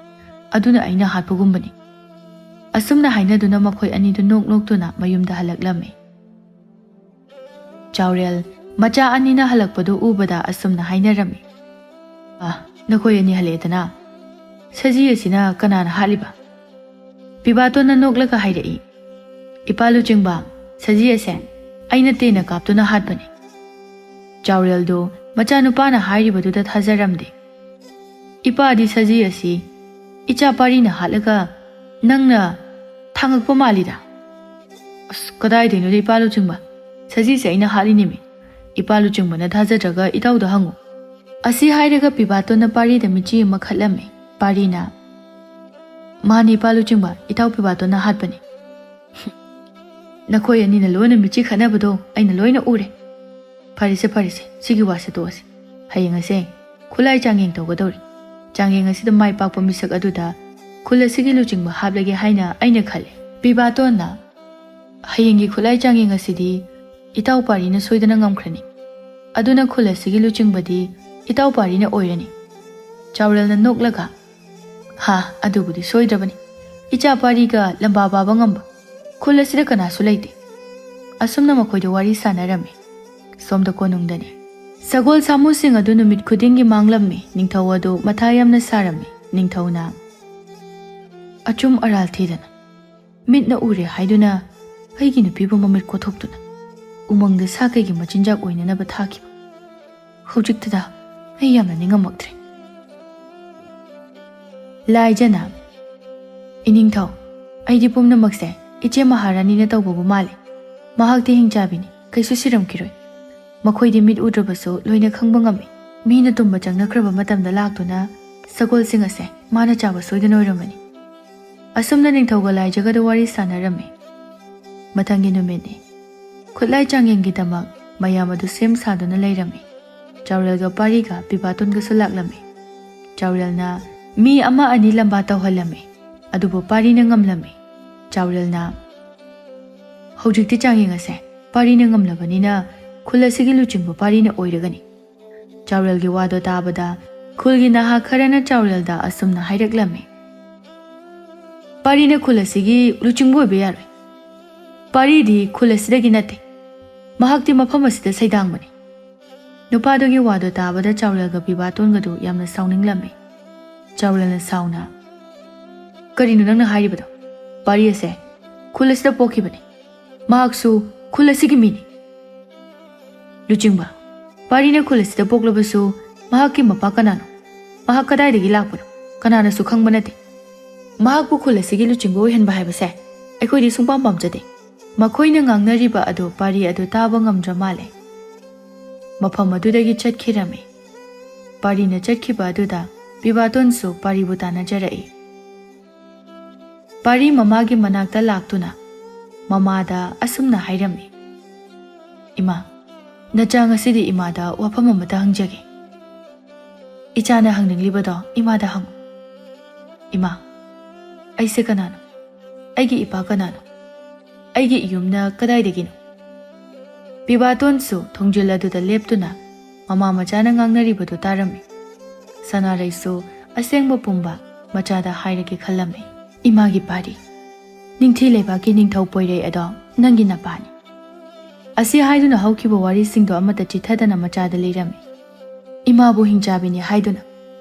ꯑꯗꯨꯅ ꯑꯩꯅ ꯍꯥꯠꯄꯒꯨꯝꯕꯅꯤ꯫" ꯑꯁꯨꯝꯅ ꯍꯥꯏꯅꯗꯨꯅ ꯃꯈꯣꯏ ꯑꯅꯤꯗꯨ ꯅꯣꯛ ꯅꯣꯛꯇꯨꯅ ꯃꯌꯨꯝꯗ ꯍꯜꯂꯛꯂꯝꯃꯤ꯫ ꯆꯥꯎꯔꯦꯜ ꯃꯆꯥ ꯑꯅꯤꯅ ꯍꯜꯂꯛꯄꯗꯨ ꯎꯕꯗ ꯑꯁꯨꯝꯅ ꯍꯥꯏꯅꯔꯝꯃꯤ, "ꯑ, ꯅꯈꯣꯏ ꯑꯅꯤ ꯍꯜꯂꯛꯑꯦꯗꯅ꯫ ꯁꯖꯤ ꯑꯁꯤꯅ ꯀꯅꯥꯅ ꯍꯥꯠꯂꯤꯕ?" ꯄꯤꯕꯥꯇꯣꯟꯅ ꯅꯣꯛꯂꯒ ꯍꯥꯏꯔꯛꯏ, "ꯏꯄꯥ ꯂꯨꯆꯤꯡꯕ, ꯁꯖꯤ ꯑꯁꯦ ꯑꯩꯅ ꯇꯦꯟꯅ ꯀꯥꯞꯇꯨꯅ ꯍꯥꯠꯄꯅꯤ꯫" ꯆꯥꯎꯔꯦꯜꯗꯨ ꯃꯆꯥꯅꯨꯄꯥꯅ ꯍꯥꯏꯔꯤꯕꯗꯨꯗ ꯊꯥꯖꯔꯝꯗꯦ꯫ "ꯏꯄꯥꯗꯤ ꯁꯖꯤ ꯑꯁꯤ ꯏꯆꯥ ꯄꯥꯔꯤꯅ ꯍꯥꯠꯂꯒ ꯅꯪꯅ ꯊꯥꯡꯉꯛꯄ ꯃꯥꯜꯂꯤꯗ?" "ꯑꯁ, ꯀꯗꯥꯏꯗꯩꯅꯣꯗ ꯏꯄꯥ ꯂꯨꯆꯤꯡꯕ, ꯁꯖꯤꯁꯦ ꯑꯩꯅ ꯍꯥꯠꯂꯤꯅꯦꯃꯤ꯫ ꯏꯄꯥ ꯂꯨꯆꯤꯡꯕꯅ ꯊꯥꯖꯗ꯭ꯔꯒ ꯏꯇꯥꯎꯗ ꯍꯪꯉꯨ꯫" ꯑꯁꯤ ꯍꯥꯏꯔꯒ ꯄꯤꯕꯥꯇꯣꯟꯅ ꯄꯥꯔꯤꯗ ꯃꯤꯆꯤ ꯑꯃ ꯈꯠꯂꯝꯃꯤ꯫ ꯄꯥꯔꯤꯅ, "ꯃꯥꯅꯤ ꯏꯄꯥ ꯂꯨꯆꯤꯡꯕ, ꯏꯇꯥꯎ ꯄꯤꯕꯥꯇꯣꯟꯅ ꯍꯥꯠꯄꯅꯤ꯫" "ꯅꯈꯣꯏ ꯑꯅꯤꯅ ꯂꯣꯏꯅ ꯃꯤꯆꯤ ꯈꯠꯅꯕꯗꯣ ꯑꯩꯅ ꯂꯣꯏꯅ ꯎꯔꯦ꯫ ꯐꯔꯦꯁꯦ, ꯐꯔꯦꯁꯦ, ꯁꯤꯒꯤ ꯋꯥꯁꯦ ꯇꯣꯛꯑꯁꯤ꯫ ꯍꯌꯦꯡ ꯑꯁꯦ ꯈꯨꯠꯂꯥꯏ ꯆꯥꯡꯌꯦꯡ ꯇꯧꯒꯗꯧꯔꯤ꯫ ꯆꯥꯡꯌꯦꯡ ꯑꯁꯤꯗ ꯃꯥꯏ ꯄꯥꯛꯄ ꯃꯤꯁꯛ ꯑꯗꯨꯗ ꯈꯨꯜ ꯑꯁꯤꯒꯤ ꯂꯨꯆꯤꯡꯕ ꯍꯥꯞꯂꯒꯦ ꯍꯥꯏꯅ ꯑꯩꯅ ꯈꯜꯂꯦ꯫" ꯄꯤꯕꯥꯇꯣꯟꯅ, "ꯍꯌꯦꯡꯒꯤ ꯈꯨꯠꯂꯥꯏ ꯆꯥꯡꯌꯦꯡ ꯑꯁꯤꯗꯤ ꯏꯇꯥꯎ ꯄꯥꯔꯤꯅ ꯁꯣꯏꯗꯅ ꯉꯝꯈ꯭ꯔꯅꯤ꯫ ꯑꯗꯨꯅ ꯈꯨꯜ ꯑꯁꯤꯒꯤ ꯂꯨꯆꯤꯡꯕꯗꯤ ꯏꯇꯥꯎ ꯄꯥꯔꯤꯅ ꯑꯣꯏꯔꯅꯤ꯫" ꯆꯥꯎꯔꯦꯜꯅ ꯅꯣꯛꯂꯒ, "ꯍꯥ, ꯑꯗꯨꯕꯨꯗꯤ ꯁꯣꯏꯗ꯭ꯔꯕꯅꯤ꯫ ꯏꯆꯥ ꯄꯥꯔꯤꯒ ꯂꯝꯕꯥ ꯄꯥꯕ ꯉꯝꯕ ꯈꯨꯜ ꯑꯁꯤꯗ ꯀꯅꯥꯁꯨ ꯂꯩꯇꯦ꯫" ꯑꯁꯨꯝꯅ ꯃꯈꯣꯏꯗ ꯋꯥꯔꯤ ꯁꯥꯟꯅꯔꯝꯃꯤ꯫ ꯁꯣꯝꯗ ꯀꯣꯅꯨꯡꯗꯅꯤ꯫ ꯁꯒꯣꯜ ꯁꯥꯃꯨꯁꯤꯡ ꯑꯗꯨ ꯅꯨꯃꯤꯠ ꯈꯨꯗꯤꯡꯒꯤ ꯃꯥꯡꯂꯝꯃꯤ꯫ ꯅꯤꯡꯊꯧ ꯑꯗꯨ ꯃꯊꯥ ꯌꯥꯝꯅ ꯁꯥꯔꯝꯃꯤ꯫ ꯅꯤꯡꯊꯧꯅ, "ꯑꯆꯨꯝ ꯑꯔꯥꯜ ꯊꯤꯗꯅ ꯃꯤꯠꯅ ꯎꯔꯦ ꯍꯥꯏꯗꯨꯅ ꯑꯩꯒꯤ ꯅꯨꯄꯤꯕꯨ ꯃꯃꯤꯠ ꯀꯣꯊꯣꯛꯇꯨꯅ ꯎꯃꯪꯗ ꯁꯥ ꯀꯩꯒꯤ ꯃꯆꯤꯟꯖꯥꯛ ꯑꯣꯏꯅꯅꯕ ꯊꯥꯈꯤꯕ? ꯍꯧꯖꯤꯛꯇꯗ ꯑꯩ ꯌꯥꯝꯅ ꯅꯤꯡꯉꯝꯃꯛꯇ꯭ꯔꯦ꯫" ꯂꯥꯏꯖꯅ, "ꯏꯅꯤꯡꯊꯧ, ꯑꯩꯗꯤ ꯄꯨꯝꯅꯃꯛꯁꯦ ꯏꯆꯦ ꯃꯍꯥꯔꯥꯅꯤꯅ ꯇꯧꯕꯕꯨ ꯃꯥꯜꯂꯤ꯫ ꯃꯍꯥꯛꯇꯤ ꯍꯤꯡꯆꯥꯕꯤꯅꯤ, ꯀꯩꯁꯨ ꯁꯤꯔꯝꯈꯤꯔꯣꯏ꯫ ꯃꯈꯣꯏꯗꯤ ꯃꯤꯠ ꯎꯗ꯭ꯔꯕꯁꯨ ꯂꯣꯏꯅ ꯈꯪꯕ ꯉꯝꯃꯤ꯫ ꯃꯤꯅ ꯇꯨꯝꯕ ꯆꯪꯅꯈ꯭ꯔꯕ ꯃꯇꯝꯗ ꯂꯥꯛꯇꯨꯅ ꯁꯒꯣꯜꯁꯤꯡ ꯑꯁꯦ ꯃꯥꯅ ꯆꯥꯕ ꯁꯣꯏꯗꯅ ꯑꯣꯏꯔꯝꯒꯅꯤ꯫" ꯑꯁꯨꯝꯅ ꯅꯤꯡꯊꯧꯒ ꯂꯥꯏꯖꯒꯗ ꯋꯥꯔꯤ ꯁꯥꯟꯅꯔꯝꯃꯤ꯫ ꯃꯊꯪꯒꯤ ꯅꯨꯃꯤꯠꯅꯤ꯫ ꯈꯨꯠꯂꯥꯏ ꯆꯥꯡꯌꯦꯡꯒꯤꯗꯃꯛ ꯃꯌꯥꯝ ꯑꯗꯨ ꯁꯦꯝ ꯁꯥꯗꯨꯅ ꯂꯩꯔꯝꯃꯤ꯫ ꯆꯥꯎꯔꯦꯜꯒ ꯄꯥꯔꯤꯒ ꯄꯤꯕꯥꯇꯣꯟꯒꯁꯨ ꯂꯥꯛꯂꯝꯃꯤ꯫ ꯆꯥꯎꯔꯦꯜꯅ ꯃꯤ ꯑꯃ ꯑꯅꯤ ꯂꯝꯕꯥ ꯇꯧꯍꯜꯂꯝꯃꯤ, ꯑꯗꯨꯕꯨ ꯄꯥꯔꯤꯅ ꯉꯝꯂꯝꯃꯤ꯫ ꯆꯥꯎꯔꯦꯜꯅ, "ꯍꯧꯖꯤꯛꯇꯤ ꯆꯥꯡ ꯌꯦꯡꯉꯁꯦ, ꯄꯥꯔꯤꯅ ꯉꯝꯂꯕꯅꯤꯅ ꯈꯨꯜ ꯑꯁꯤꯒꯤ ꯂꯨꯆꯤꯡꯕ ꯄꯥꯔꯤꯅ ꯑꯣꯏꯔꯒꯅꯤ꯫" ꯆꯥꯎꯔꯦꯜꯒꯤ ꯋꯥꯗꯣ ꯇꯥꯕꯗ ꯈꯨꯜꯒꯤ ꯅꯍꯥ ꯈꯔꯅ ꯆꯥꯎꯔꯦꯜꯗ ꯑꯁꯨꯝꯅ ꯍꯥꯏꯔꯛꯂꯝꯃꯤ, "ꯄꯥꯔꯤꯅ ꯈꯨꯜ ꯑꯁꯤꯒꯤ ꯂꯨꯆꯤꯡꯕ ꯑꯣꯏꯕ ꯌꯥꯔꯣꯏ꯫ ꯄꯥꯔꯤꯗꯤ ꯈꯨꯜ ꯑꯁꯤꯗꯒꯤ ꯅꯠꯇꯦ꯫ ꯃꯍꯥꯛꯇꯤ ꯃꯐꯝ ꯑꯁꯤꯗ ꯁꯩꯗꯥꯡꯕꯅꯤ꯫" ꯅꯨꯄꯥꯗꯨꯒꯤ ꯋꯥꯗꯣ ꯇꯥꯕꯗ ꯆꯥꯎꯔꯦꯜꯒ ꯄꯤꯕꯥꯇꯣꯟꯒꯗꯨ ꯌꯥꯝꯅ ꯁꯥꯎꯅꯤꯡꯂꯝꯃꯤ꯫ ꯆꯥꯎꯔꯦꯜꯅ ꯁꯥꯎꯅ, "ꯀꯔꯤꯅꯣ ꯅꯪꯅ ꯍꯥꯏꯔꯤꯕꯗꯣ? ꯄꯥꯔꯤ ꯑꯁꯦ ꯈꯨꯜ ꯑꯁꯤꯗ ꯄꯣꯛꯈꯤꯕꯅꯤ꯫ ꯃꯍꯥꯛꯁꯨ ꯈꯨꯜ ꯑꯁꯤꯒꯤ ꯃꯤꯅꯤ꯫" "ꯂꯨꯆꯤꯡꯕ, ꯄꯥꯔꯤꯅ ꯈꯨꯜ ꯑꯁꯤꯗ ꯄꯣꯛꯂꯕꯁꯨ ꯃꯍꯥꯛꯀꯤ ꯃꯄꯥ ꯀꯅꯥꯅꯣ? ꯃꯍꯥꯛ ꯀꯗꯥꯏꯗꯒꯤ ꯂꯥꯛꯄꯅꯣ? ꯀꯅꯥꯅꯁꯨ ꯈꯪꯕ ꯅꯠꯇꯦ꯫ ꯃꯍꯥꯛꯄꯨ ꯈꯨꯜ ꯑꯁꯤꯒꯤ ꯂꯨꯆꯤꯡꯕ ꯑꯣꯏꯍꯟꯕ ꯍꯥꯏꯕꯁꯦ ꯑꯩꯈꯣꯏꯗꯤ ꯁꯨꯡꯄꯥꯝ ꯄꯥꯝꯖꯗꯦ꯫" ꯃꯈꯣꯏꯅ ꯉꯥꯡꯅꯔꯤꯕ ꯑꯗꯨ ꯄꯥꯔꯤ ꯑꯗꯨ ꯇꯥꯕ ꯉꯝꯗ꯭ꯔ ꯃꯥꯜꯂꯦ꯫ ꯃꯐꯝ ꯑꯗꯨꯗꯒꯤ ꯆꯠꯈꯤꯔꯝꯃꯤ꯫ ꯄꯥꯔꯤꯅ ꯆꯠꯈꯤꯕ ꯑꯗꯨꯗ ꯄꯤꯕꯥꯇꯣꯟꯁꯨ ꯄꯥꯔꯤꯕꯨ ꯇꯥꯟꯅꯖꯔꯛꯏ꯫ ꯄꯥꯔꯤ ꯃꯃꯥꯒꯤ ꯃꯅꯥꯛꯇ ꯂꯥꯛꯇꯨꯅ ꯃꯃꯥꯗ ꯑꯁꯨꯝꯅ ꯍꯥꯏꯔꯝꯃꯤ, "ꯏꯃꯥ, ꯅꯆꯥ ꯉꯁꯤꯗꯤ ꯏꯃꯥꯗ ꯋꯥꯐꯝ ꯑꯃꯇ ꯍꯪꯖꯒꯦ꯫ ꯏꯆꯥꯅ ꯍꯪꯅꯤꯡꯂꯤꯕꯗꯣ ꯏꯃꯥꯗ ꯍꯪꯉꯨ꯫ ꯏꯃꯥ, ꯑꯩꯁꯦ ꯀꯅꯥꯅꯣ? ꯑꯩꯒꯤ ꯏꯄꯥ ꯀꯅꯥꯅꯣ? ꯑꯩꯒꯤ ꯏꯌꯨꯝꯅ ꯀꯗꯥꯏꯗꯒꯤꯅꯣ?" ꯄꯤꯕꯥꯇꯣꯟꯁꯨ ꯊꯣꯡꯖꯤꯜ ꯑꯗꯨꯗ ꯂꯦꯞꯇꯨꯅ ꯃꯃꯥ ꯃꯆꯥꯅ ꯉꯥꯡꯅꯔꯤꯕꯗꯨ ꯇꯥꯔꯝꯃꯤ꯫ ꯁꯅꯥꯔꯩꯁꯨ ꯑꯁꯦꯡꯕ ꯄꯨꯝꯕ ꯃꯆꯥꯗ ꯍꯥꯏꯔꯒꯦ ꯈꯜꯂꯝꯃꯤ꯫ "ꯏꯃꯥꯒꯤ ꯄꯥꯔꯤ, ꯅꯤꯡꯊꯤ ꯂꯩꯕꯥꯛꯀꯤ ꯅꯤꯡꯊꯧ ꯄꯣꯏꯔꯩ ꯑꯗꯣ ꯅꯪꯒꯤ ꯅꯄꯥꯅꯤ꯫" ꯑꯁꯤ ꯍꯥꯏꯗꯨꯅ ꯍꯧꯈꯤꯕ ꯋꯥꯔꯤꯁꯤꯡꯗꯣ ꯑꯃꯠꯇ ꯆꯤꯊꯗꯅ ꯃꯆꯥꯗ ꯂꯤꯔꯝꯃꯤ꯫ ꯏꯃꯥꯕꯨ ꯍꯤꯡꯆꯥꯕꯤꯅꯤ ꯍꯥꯏꯗꯨꯅ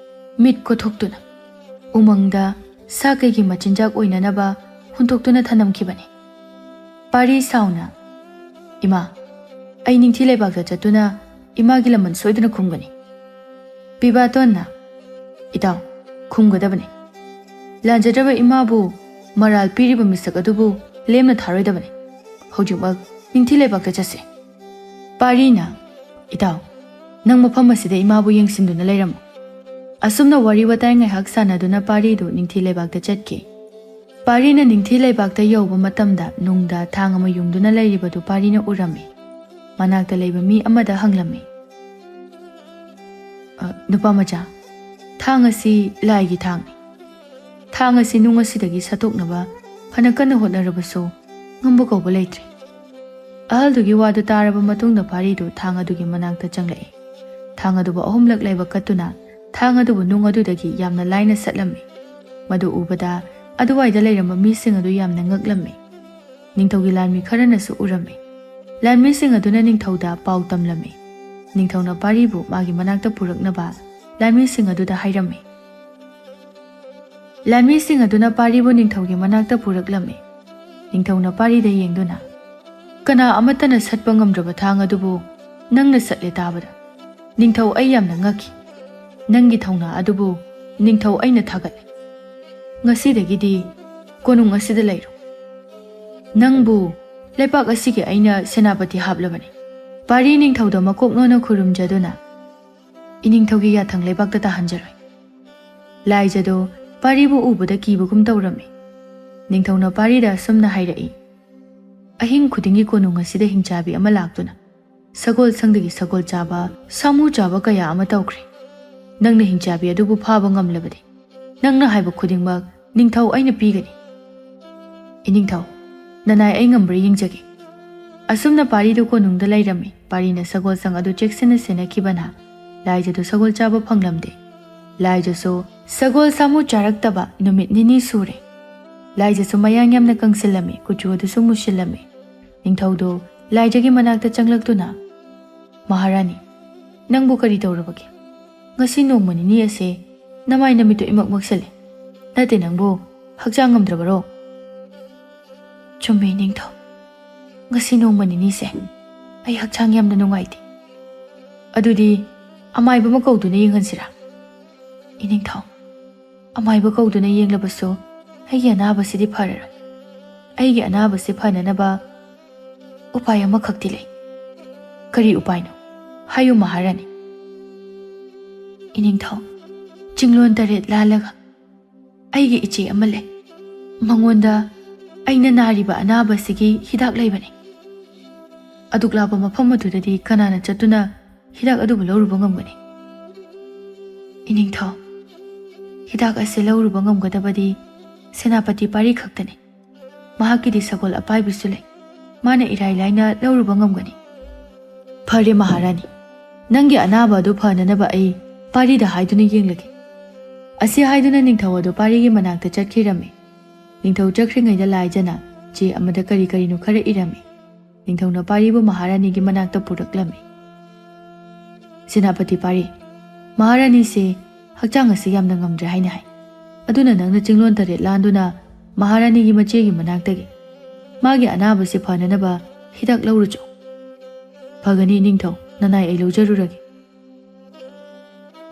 ꯃꯤꯠ ꯀꯣꯊꯣꯛꯇꯨꯅ ꯎꯃꯪꯗ ꯁꯥ ꯀꯩꯒꯤ ꯃꯆꯤꯟꯖꯥꯛ ꯑꯣꯏꯅꯅꯕ ꯍꯨꯟꯗꯣꯛꯇꯨꯅ ꯊꯅꯝꯈꯤꯕꯅꯤ꯫ ꯄꯥꯔꯤ ꯁꯥꯎꯅ, "ꯏꯃꯥ, ꯑꯩ ꯅꯤꯡꯊꯤ ꯂꯩꯕꯥꯛꯇ ꯆꯠꯇꯨꯅ ꯏꯃꯥꯒꯤ ꯂꯃꯟ ꯁꯣꯏꯗꯅ ꯈꯨꯝꯒꯅꯤ꯫" ꯄꯤꯕꯥꯇꯣꯟꯅ, "ꯏꯇꯥꯎ, ꯈꯨꯝꯒꯗꯕꯅꯤ꯫ ꯂꯥꯟꯖꯗ꯭ꯔꯕ ꯏꯃꯥꯕꯨ ꯃꯔꯥꯜ ꯄꯤꯔꯤꯕ ꯃꯤꯁꯛ ꯑꯗꯨꯕꯨ ꯂꯦꯝꯅ ꯊꯥꯔꯣꯏꯗꯕꯅꯤ꯫ ꯍꯧꯖꯤꯛꯃꯛ ꯅꯤꯡꯊꯤ ꯂꯩꯕꯥꯛꯇ ꯆꯠꯁꯤ꯫" ꯄꯥꯔꯤꯅ, "ꯏꯇꯥꯎ, ꯅꯪ ꯃꯐꯝ ꯑꯁꯤꯗ ꯏꯃꯥꯕꯨ ꯌꯦꯡꯁꯤꯟꯗꯨꯅ ꯂꯩꯔꯝꯃꯨ꯫" ꯑꯁꯨꯝꯅ ꯋꯥꯔꯤ ꯋꯥꯇꯥꯏ ꯉꯥꯏꯍꯥꯛ ꯁꯥꯟꯅꯗꯨꯅ ꯄꯥꯔꯤꯗꯨ ꯅꯤꯡꯊꯤ ꯂꯩꯕꯥꯛꯇ ꯆꯠꯈꯤ꯫ ꯄꯥꯔꯤꯅ ꯅꯤꯡꯊꯤ ꯂꯩꯕꯥꯛꯇ ꯌꯧꯕ ꯃꯇꯝꯗ ꯅꯨꯡꯗ ꯊꯥꯡ ꯑꯃ ꯌꯨꯡꯗꯨꯅ ꯂꯩꯔꯤꯕꯗꯨ ꯄꯥꯔꯤꯅ ꯎꯔꯝꯃꯤ꯫ ꯃꯅꯥꯛꯇ ꯂꯩꯕ ꯃꯤ ꯑꯃꯗ ꯍꯪꯂꯝꯃꯤ, "ꯑ, ꯅꯨꯄꯥ ꯃꯆꯥ, ꯊꯥꯡ ꯑꯁꯤ ꯂꯥꯏꯒꯤ ꯊꯥꯡꯅꯤ꯫ ꯊꯥꯡ ꯑꯁꯤ ꯅꯨꯡ ꯑꯁꯤꯗꯒꯤ ꯁꯠꯇꯣꯛꯅꯕ ꯐꯅ ꯀꯟꯅ ꯍꯣꯠꯅꯔꯕꯁꯨ ꯉꯝꯕ ꯀꯧꯕ ꯂꯩꯇ꯭ꯔꯦ꯫" ꯑꯍꯜꯗꯨꯒꯤ ꯋꯥꯗꯨ ꯇꯥꯔꯕ ꯃꯇꯨꯡꯗ ꯄꯥꯔꯤꯗꯨ ꯊꯥꯡ ꯑꯗꯨꯒꯤ ꯃꯅꯥꯛꯇ ꯆꯪꯂꯛꯏ꯫ ꯊꯥꯡ ꯑꯗꯨꯕꯨ ꯑꯍꯨꯝꯂꯛ ꯂꯥꯏꯕꯛ ꯀꯠꯇꯨꯅ ꯊꯥꯡ ꯑꯗꯨꯕꯨ ꯅꯨꯡ ꯑꯗꯨꯗꯒꯤ ꯌꯥꯝꯅ ꯂꯥꯏꯅ ꯁꯠꯂꯝꯃꯤ꯫ ꯃꯗꯨ ꯎꯕꯗ ꯑꯗꯨꯋꯥꯏꯗ ꯂꯩꯔꯝꯕ ꯃꯤꯁꯤꯡ ꯑꯗꯨ ꯌꯥꯝꯅ ꯉꯛꯂꯝꯃꯤ꯫ ꯅꯤꯡꯊꯧꯒꯤ ꯂꯥꯟꯃꯤ ꯈꯔꯅꯁꯨ ꯎꯔꯝꯃꯤ꯫ ꯂꯥꯟꯃꯤꯁꯤꯡ ꯑꯗꯨꯅ ꯅꯤꯡꯊꯧꯗ ꯄꯥꯎ ꯇꯝꯂꯝꯃꯤ꯫ ꯅꯤꯡꯊꯧꯅ ꯄꯥꯔꯤꯕꯨ ꯃꯥꯒꯤ ꯃꯅꯥꯛꯇ ꯄꯨꯔꯛꯅꯕ ꯂꯥꯟꯃꯤꯁꯤꯡ ꯑꯗꯨꯗ ꯍꯥꯏꯔꯝꯃꯤ꯫ ꯂꯥꯟꯃꯤꯁꯤꯡ ꯑꯗꯨꯅ ꯄꯥꯔꯤꯕꯨ ꯅꯤꯡꯊꯧꯒꯤ ꯃꯅꯥꯛꯇ ꯄꯨꯔꯛꯂꯝꯃꯤ꯫ ꯅꯤꯡꯊꯧꯅ ꯄꯥꯔꯤꯗ ꯌꯦꯡꯗꯨꯅ, "ꯀꯅꯥ ꯑꯃꯠꯇꯅ ꯁꯠꯄ ꯉꯝꯗ꯭ꯔꯕ ꯊꯥꯡ ꯑꯗꯨꯕꯨ ꯅꯪꯅ ꯁꯠꯂꯦ ꯇꯥꯕꯗ ꯅꯤꯡꯊꯧ ꯑꯩ ꯌꯥꯝꯅ ꯉꯛꯈꯤ꯫ ꯅꯪꯒꯤ ꯊꯧꯅꯥ ꯑꯗꯨꯕꯨ ꯅꯤꯡꯊꯧ ꯑꯩꯅ ꯊꯥꯒꯠꯂꯤ꯫ ꯉꯁꯤꯗꯒꯤꯗꯤ ꯀꯣꯅꯨꯡ ꯑꯁꯤꯗ ꯂꯩꯔꯣ꯫ ꯅꯪꯕꯨ ꯂꯩꯄꯥꯛ ꯑꯁꯤꯒꯤ ꯑꯩꯅ ꯁꯦꯅꯥꯄꯇꯤ ꯍꯥꯞꯂꯕꯅꯤ꯫" ꯄꯥꯔꯤ ꯅꯤꯡꯊꯧꯗ ꯃꯀꯣꯛ ꯅꯣꯟꯅ ꯈꯨꯔꯨꯝꯖꯗꯨꯅ, "ꯏꯅꯤꯡꯊꯧꯒꯤ ꯌꯥꯊꯪ ꯂꯩꯕꯥꯛꯇ ꯇꯥꯍꯟꯖꯔꯣꯏ꯫" ꯂꯥꯏꯖꯗꯣ ꯄꯥꯔꯤꯕꯨ ꯎꯕꯗ ꯀꯤꯕꯒꯨꯝ ꯇꯧꯔꯝꯃꯤ꯫ ꯅꯤꯡꯊꯧꯅ ꯄꯥꯔꯤꯗ ꯑꯁꯨꯝꯅ ꯍꯥꯏꯔꯛꯏ, "ꯑꯍꯤꯡ ꯈꯨꯗꯤꯡꯒꯤ ꯀꯣꯅꯨꯡ ꯑꯁꯤꯗ ꯍꯤꯡꯆꯥꯕꯤ ꯑꯃ ꯂꯥꯛꯇꯨꯅ ꯁꯒꯣꯜ ꯁꯪꯗꯒꯤ ꯁꯒꯣꯜ ꯆꯥꯕ, ꯁꯥꯃꯨ ꯆꯥꯕ ꯀꯌꯥ ꯑꯃ ꯇꯧꯈ꯭ꯔꯦ꯫ ꯅꯪꯅ ꯍꯤꯡꯆꯥꯕꯤ ꯑꯗꯨꯕꯨ ꯐꯥꯕ ꯉꯝꯂꯕꯗꯤ ꯅꯪꯅ ꯍꯥꯏꯕ ꯈꯨꯗꯤꯡꯃꯛ ꯅꯤꯡꯊꯧ ꯑꯩꯅ ꯄꯤꯒꯅꯤ꯫" "ꯏꯅꯤꯡꯊꯧ, ꯅꯅꯥꯏ ꯑꯩ ꯉꯝꯕ꯭ꯔꯥ ꯌꯦꯡꯖꯒꯦ꯫" ꯑꯁꯨꯝꯅ ꯄꯥꯔꯤꯗꯨ ꯀꯣꯅꯨꯡꯗ ꯂꯩꯔꯝꯃꯤ꯫ ꯄꯥꯔꯤꯅ ꯁꯒꯣꯜ ꯁꯪ ꯑꯗꯨ ꯆꯦꯛꯁꯤꯟꯅ ꯁꯦꯟꯅꯈꯤꯕꯅ ꯂꯥꯏꯖꯗꯨ ꯁꯒꯣꯜ ꯆꯥꯕ ꯐꯪꯂꯝꯗꯦ꯫ ꯂꯥꯏꯖꯁꯨ ꯁꯒꯣꯜ ꯁꯥꯃꯨ ꯆꯥꯔꯛꯇꯕ ꯅꯨꯃꯤꯠ ꯅꯤꯅꯤ ꯁꯨꯔꯦ꯫ ꯂꯥꯏꯖꯁꯨ ꯃꯌꯥꯡ ꯌꯥꯝꯅ ꯀꯪꯁꯤꯜꯂꯝꯃꯤ, ꯀꯨꯆꯨ ꯑꯗꯨꯁꯨ ꯃꯨꯁꯤꯜꯂꯝꯃꯤ꯫ ꯅꯤꯡꯊꯧꯗꯨ ꯂꯥꯏꯖꯒꯤ ꯃꯅꯥꯛꯇ ꯆꯪꯂꯛꯇꯨꯅ, "ꯃꯍꯥꯔꯥꯅꯤ, ꯅꯪꯕꯨ ꯀꯔꯤ ꯇꯧꯔꯕꯒꯦ? ꯉꯁꯤ ꯅꯣꯡꯃ ꯅꯤꯅꯤ ꯑꯁꯦ ꯅꯃꯥꯏ ꯅꯃꯤꯠꯇꯨ ꯏꯃꯛ ꯃꯛꯁꯤꯜꯂꯦ꯫ ꯅꯠꯇꯦ, ꯅꯪꯕꯨ ꯍꯛꯆꯥꯡ ꯉꯝꯗ꯭ꯔꯕꯔꯣ?" "ꯆꯨꯝꯃꯦ ꯏꯅꯤꯡꯊꯧ, ꯉꯁꯤ ꯅꯣꯡꯃ ꯅꯤꯅꯤꯁꯦ ꯑꯩ ꯍꯛꯆꯥꯡ ꯌꯥꯝꯅ ꯅꯨꯡꯉꯥꯏꯇꯦ꯫" "ꯑꯗꯨꯗꯤ ꯑꯃꯥꯏꯕ ꯑꯃ ꯀꯧꯗꯨꯅ ꯌꯦꯡꯍꯟꯁꯤꯔꯥ?" "ꯏꯅꯤꯡꯊꯧ, ꯑꯃꯥꯏꯕ ꯀꯧꯗꯨꯅ ꯌꯦꯡꯂꯕꯁꯨ ꯑꯩꯒꯤ ꯑꯅꯥꯕꯁꯤꯗꯤ ꯐꯔꯔꯣꯏ꯫ ꯑꯩꯒꯤ ꯑꯅꯥꯕꯁꯤ ꯐꯅꯅꯕ ꯎꯄꯥꯏ ꯑꯃꯈꯛꯇꯤ ꯂꯩ꯫" "ꯀꯔꯤ ꯎꯄꯥꯏꯅꯣ? ꯍꯥꯏꯌꯨ ꯃꯍꯥꯔꯥꯅꯤ꯫" "ꯏꯅꯤꯡꯊꯧ, ꯆꯤꯡꯂꯣꯟ ꯇꯔꯦꯠ ꯂꯥꯜꯂꯒ ꯑꯩꯒꯤ ꯏꯆꯦ ꯑꯃ ꯂꯩ꯫ ꯃꯉꯣꯟꯗ ꯑꯩꯅ ꯅꯥꯔꯤꯕ ꯑꯅꯥꯕꯁꯤꯒꯤ ꯍꯤꯗꯥꯛ ꯂꯩꯕꯅꯤ꯫ ꯑꯗꯨꯛ ꯂꯥꯞꯄ ꯃꯐꯝ ꯑꯗꯨꯗꯗꯤ ꯀꯅꯥꯅ ꯆꯠꯇꯨꯅ ꯍꯤꯗꯥꯛ ꯑꯗꯨꯕꯨ ꯂꯧꯔꯨꯕ ꯉꯝꯒꯅꯤ? "ꯏꯅꯤꯡꯊꯧ, ꯍꯤꯗꯥꯛ ꯑꯁꯤ ꯂꯧꯔꯨꯕ ꯉꯝꯒꯗꯕꯗꯤ ꯁꯦꯅꯥꯄꯇꯤ ꯄꯥꯔꯤ ꯈꯛꯇꯅꯤ꯫ ꯃꯍꯥꯛꯀꯤꯗꯤ ꯁꯒꯣꯜ ꯑꯄꯥꯏꯕꯤꯁꯨ ꯂꯩ꯫ ꯃꯥꯅ ꯏꯔꯥꯏ ꯂꯥꯏꯅ ꯂꯧꯔꯨꯕ ꯉꯝꯒꯅꯤ꯫" "ꯐꯔꯦ ꯃꯍꯥꯔꯥꯅꯤ, ꯅꯪꯒꯤ ꯑꯅꯥꯕ ꯑꯗꯨ ꯐꯅꯅꯕ ꯑꯩ ꯄꯥꯔꯤꯗ ꯍꯥꯏꯗꯨꯅ ꯌꯦꯡꯂꯒꯦ꯫" ꯑꯁꯤ ꯍꯥꯏꯗꯨꯅ ꯅꯤꯡꯊꯧ ꯑꯗꯨ ꯄꯥꯔꯤꯒꯤ ꯃꯅꯥꯛꯇ ꯆꯠꯈꯤꯔꯝꯃꯤ꯫ ꯅꯤꯡꯊꯧ ꯆꯠꯈ꯭ꯔꯤꯉꯩꯗ ꯂꯥꯏꯖꯅ ꯆꯦ ꯑꯃꯗ ꯀꯔꯤ ꯀꯔꯤꯅꯣ ꯈꯔ ꯏꯔꯝꯃꯤ꯫ ꯅꯤꯡꯊꯧꯅ ꯄꯥꯔꯤꯕꯨ ꯃꯍꯥꯔꯥꯅꯤꯒꯤ ꯃꯅꯥꯛꯇ ꯄꯨꯔꯛꯂꯝꯃꯤ꯫ "ꯁꯦꯅꯥꯄꯇꯤ ꯄꯥꯔꯤ, ꯃꯍꯥꯔꯥꯅꯤꯁꯦ ꯍꯛꯆꯥꯡ ꯑꯁꯤ ꯌꯥꯝꯅ ꯉꯝꯗ꯭ꯔꯦ ꯍꯥꯏꯅ ꯍꯥꯏ꯫ ꯑꯗꯨꯅ ꯅꯪꯅ ꯆꯤꯡꯂꯣꯟ ꯇꯔꯦꯠ ꯂꯥꯟꯗꯨꯅ ꯃꯍꯥꯔꯥꯅꯤꯒꯤ ꯃꯆꯦꯒꯤ ꯃꯅꯥꯛꯇꯒꯤ ꯃꯥꯒꯤ ꯑꯅꯥꯕꯁꯤ ꯐꯅꯅꯕ ꯍꯤꯗꯥꯛ ꯂꯧꯔꯨꯆꯣ꯫" "ꯐꯒꯅꯤ ꯅꯤꯡꯊꯧ, ꯅꯅꯥꯏ ꯑꯩ ꯂꯧꯖꯔꯨꯔꯒꯦ꯫"